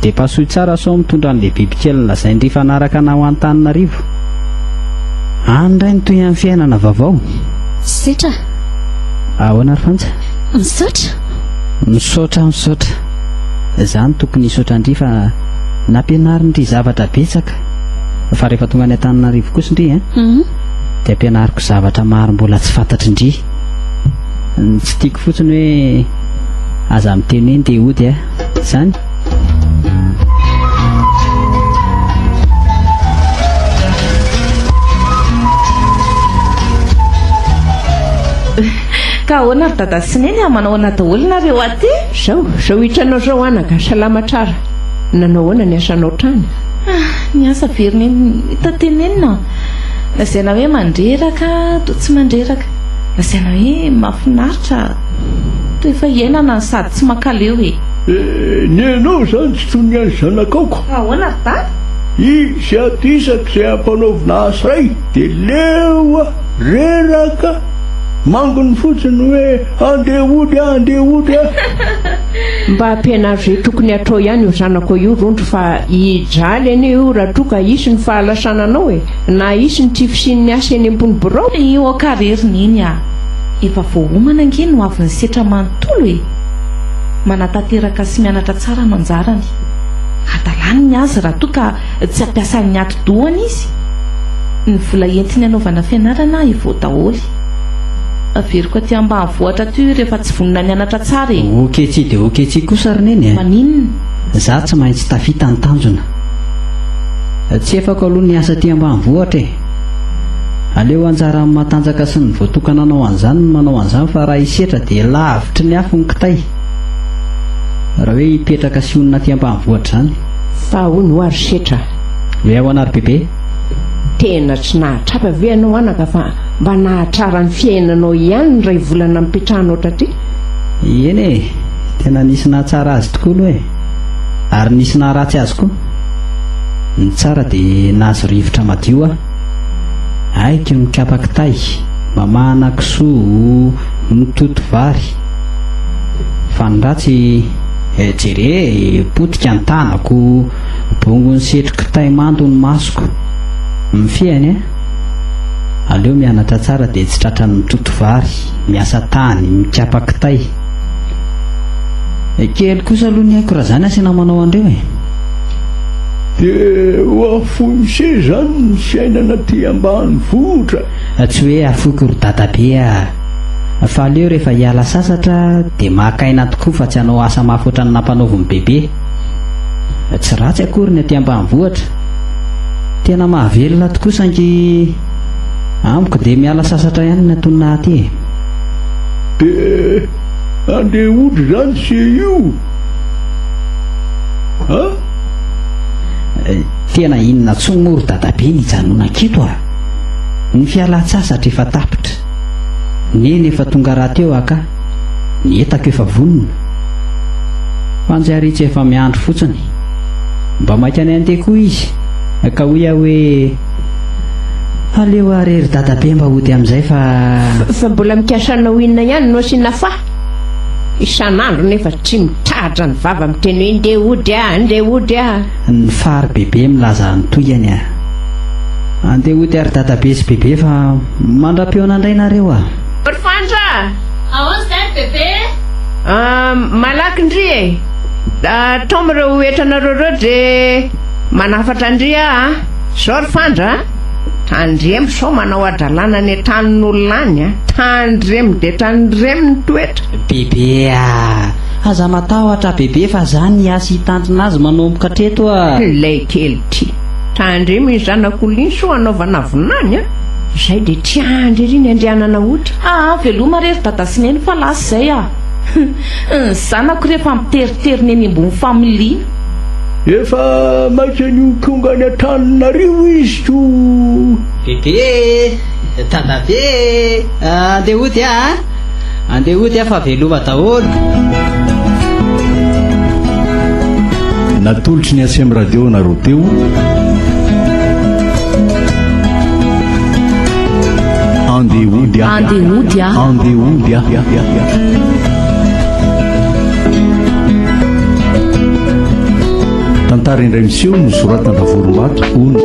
Speaker 3: Dia pasoy tsara sao mitondra an'ilay bibikely nolazain-dry hifanaraka anà ho Antananarivo. Any indray no toy amin'ny fiainana vaovao.
Speaker 5: Setra.
Speaker 3: Ahoana ry Fanja?
Speaker 5: Misaotra.
Speaker 3: Misaotra misaotra. Za no tokony hisaotra an-dry fa nampianarin-dry zavatra betsaka. Fa rehefa tonga any Antananarivo kosa ndry an. Dia ampianariko zavatra maro mbola tsy fantatry ndry. Ny tsy tiako fotsiny hoe aza miteny hoe ndeha hody a. Zany?
Speaker 2: Ka ahoana ry dada sy neny a, manao ahoana daholo nareo aty?
Speaker 4: Zao, zao hitanao zao anaka, salama tsara. Nanao ahoana ny asanao tany?
Speaker 2: Ah, ny asa very neny hita tenenina. Lazaina hoe mandreraka, toa tsy mandreraka. Lazaina hoe mahafinaritra, toa efa iainana no sady tsy mankaleo e.
Speaker 6: Eh, ny anao izany tsy toy ny an'ny zanakao ko.
Speaker 2: Ahoana ry dada?
Speaker 6: Izy ato isak'izay ampanaovina asa iray dia leo aho, reraka, manginy fotsiny hoe andeha hody aho, andeha hody aho.
Speaker 4: Mba ampianaro izay tokony hatao ihany io zanakao io Rondro fa hijaly anie io raha toa ka hisy ny fahalasananao e! Na hisy ny tsy fisian'ny asa eny ambony birao.
Speaker 2: Io ka re ry Neny a! Efa voaomana ange ny hoavin'ny setra manontolo e! Manatanteraka sy mianatra tsara no anjarany. Hadalany ny azy raha toa ka tsy ampiasan'ny atidohany izy. Ny vola entiny hanaovana fianarana evo daholo. Averiko aty ambanivohitra aty io rehefa tsy vonona nianatra tsara e!
Speaker 3: Ok tsia dia ok tsia kosa ry Neny a!
Speaker 2: Maninona?
Speaker 3: Za tsy maintsy tafita ny tanjona. Tsy efako aloha ny asa aty ambanivohitra e! Aleo anjaran'ny matanjaka sy ny voatokana hanao an'izany ny manao an'izany fa raha hisetra dia lavitry ny afo ny kitay. Raha hoe hipetraka sy honina aty ambanivohitra izany.
Speaker 4: Fa hono hoa ry setra.
Speaker 3: Hoe ahoana ry bebe?
Speaker 4: Tena tsy nahatrapa ve ianao anaka fa mba nahatrara ny fiainanao ihany ny iray volana nipetrahanao taty?
Speaker 3: Eny e! Tena nisy nahatsara azy tokoa aloha e! Ary nisy naharatsy azy koa. Ny tsara dia nahazo rivotra madio aho. Haiko ny mikapa kitay, mamahana kisoa, mitoto vary. Fa ny ratsy, jere e, potika ny tanako, bongon'ny setro-kitay mando ny masoko. Mifehany a! Aleo mianatra tsara dia tsy tratran'ny mitoto vary, miasa tany, mikapa kitay. Kely kosa aloha ny aiko raha zany asiana manao an'ireo e.
Speaker 6: Dia ho afoin'se zany ny fiainana aty ambanivohitra?
Speaker 3: Tsy hoe afoiko ry dadabe a! Fa aleo rehefa hiala sasatra dia maka aina tokoa fa tsy hanao asa mafy ohatran'ny nampanaovin'i bebe. Tsy ratsy akory ny aty ambanivohitra. Tena mahavelona tokoa saingy amiko dia miala sasatra ihany ny antonona aty e.
Speaker 6: Dia andeha hody izany se io a?
Speaker 3: Tena inona intsony moa ry dadabe ny hijanonako eto a? Ny fialan-tsasatra efa tapitra. Neny efa tonga rahateo aho ka. Ny entako efa vonona. Fanjary tsy efa miandry fotsiny. Mba maika ny handeha koa izy. Ka hoy aho hoe, Aleo àry ry dadabe mba hody amin'izay fa.
Speaker 4: Fa mbola mikasa hanao inona ihany no asiana fa? Isan'andro nefa tsy mitrahatra ny vava miteny hoe ndeha hody aho, ndeha hody aho.
Speaker 3: Ny fary bebe milaza ny tohiny a! Andeha hody ary dadabe sy bebe fa mandra-pihaona indray nareo a!
Speaker 4: Ry Fanja a!
Speaker 7: Ahoana izany bebe?
Speaker 4: Ah, malaky ndry e! Ataomy ireo entranareo ireo dia manafatra ndry aho a! Zao ry Fanja a! Tandremo sao manao hadalana any an-tranon'olona any a! Tandremo dia tandremo ny toetra!
Speaker 3: Bebe a! Aza matahotra bebe fa za ny hiasa hitandrina azy manomboka hatreto a!
Speaker 4: Ilay kely ity! Tandremo iny zanak'olona iny sao hanaovana vinany a! Izay dia tsy andry ery ny andehanana hody.
Speaker 2: Aa veloma re ry dada sy neny fa lasa izay a! Ny zanako rehefa miteriterina eny ambony familiana.
Speaker 6: Efa maika ny ho tonga any Antananarivo izy ko.
Speaker 3: Bebe e! Dadabe e! Andeha hody aho a! Andeha hody aho fa veloma daholo.
Speaker 1: Natolotry ny SM Radio anareo teo. Andeha hody aho.
Speaker 2: Andeha hody aho.
Speaker 1: Andeha hody aho. Tantara indray miseho nosoratana Ravorombato Ony.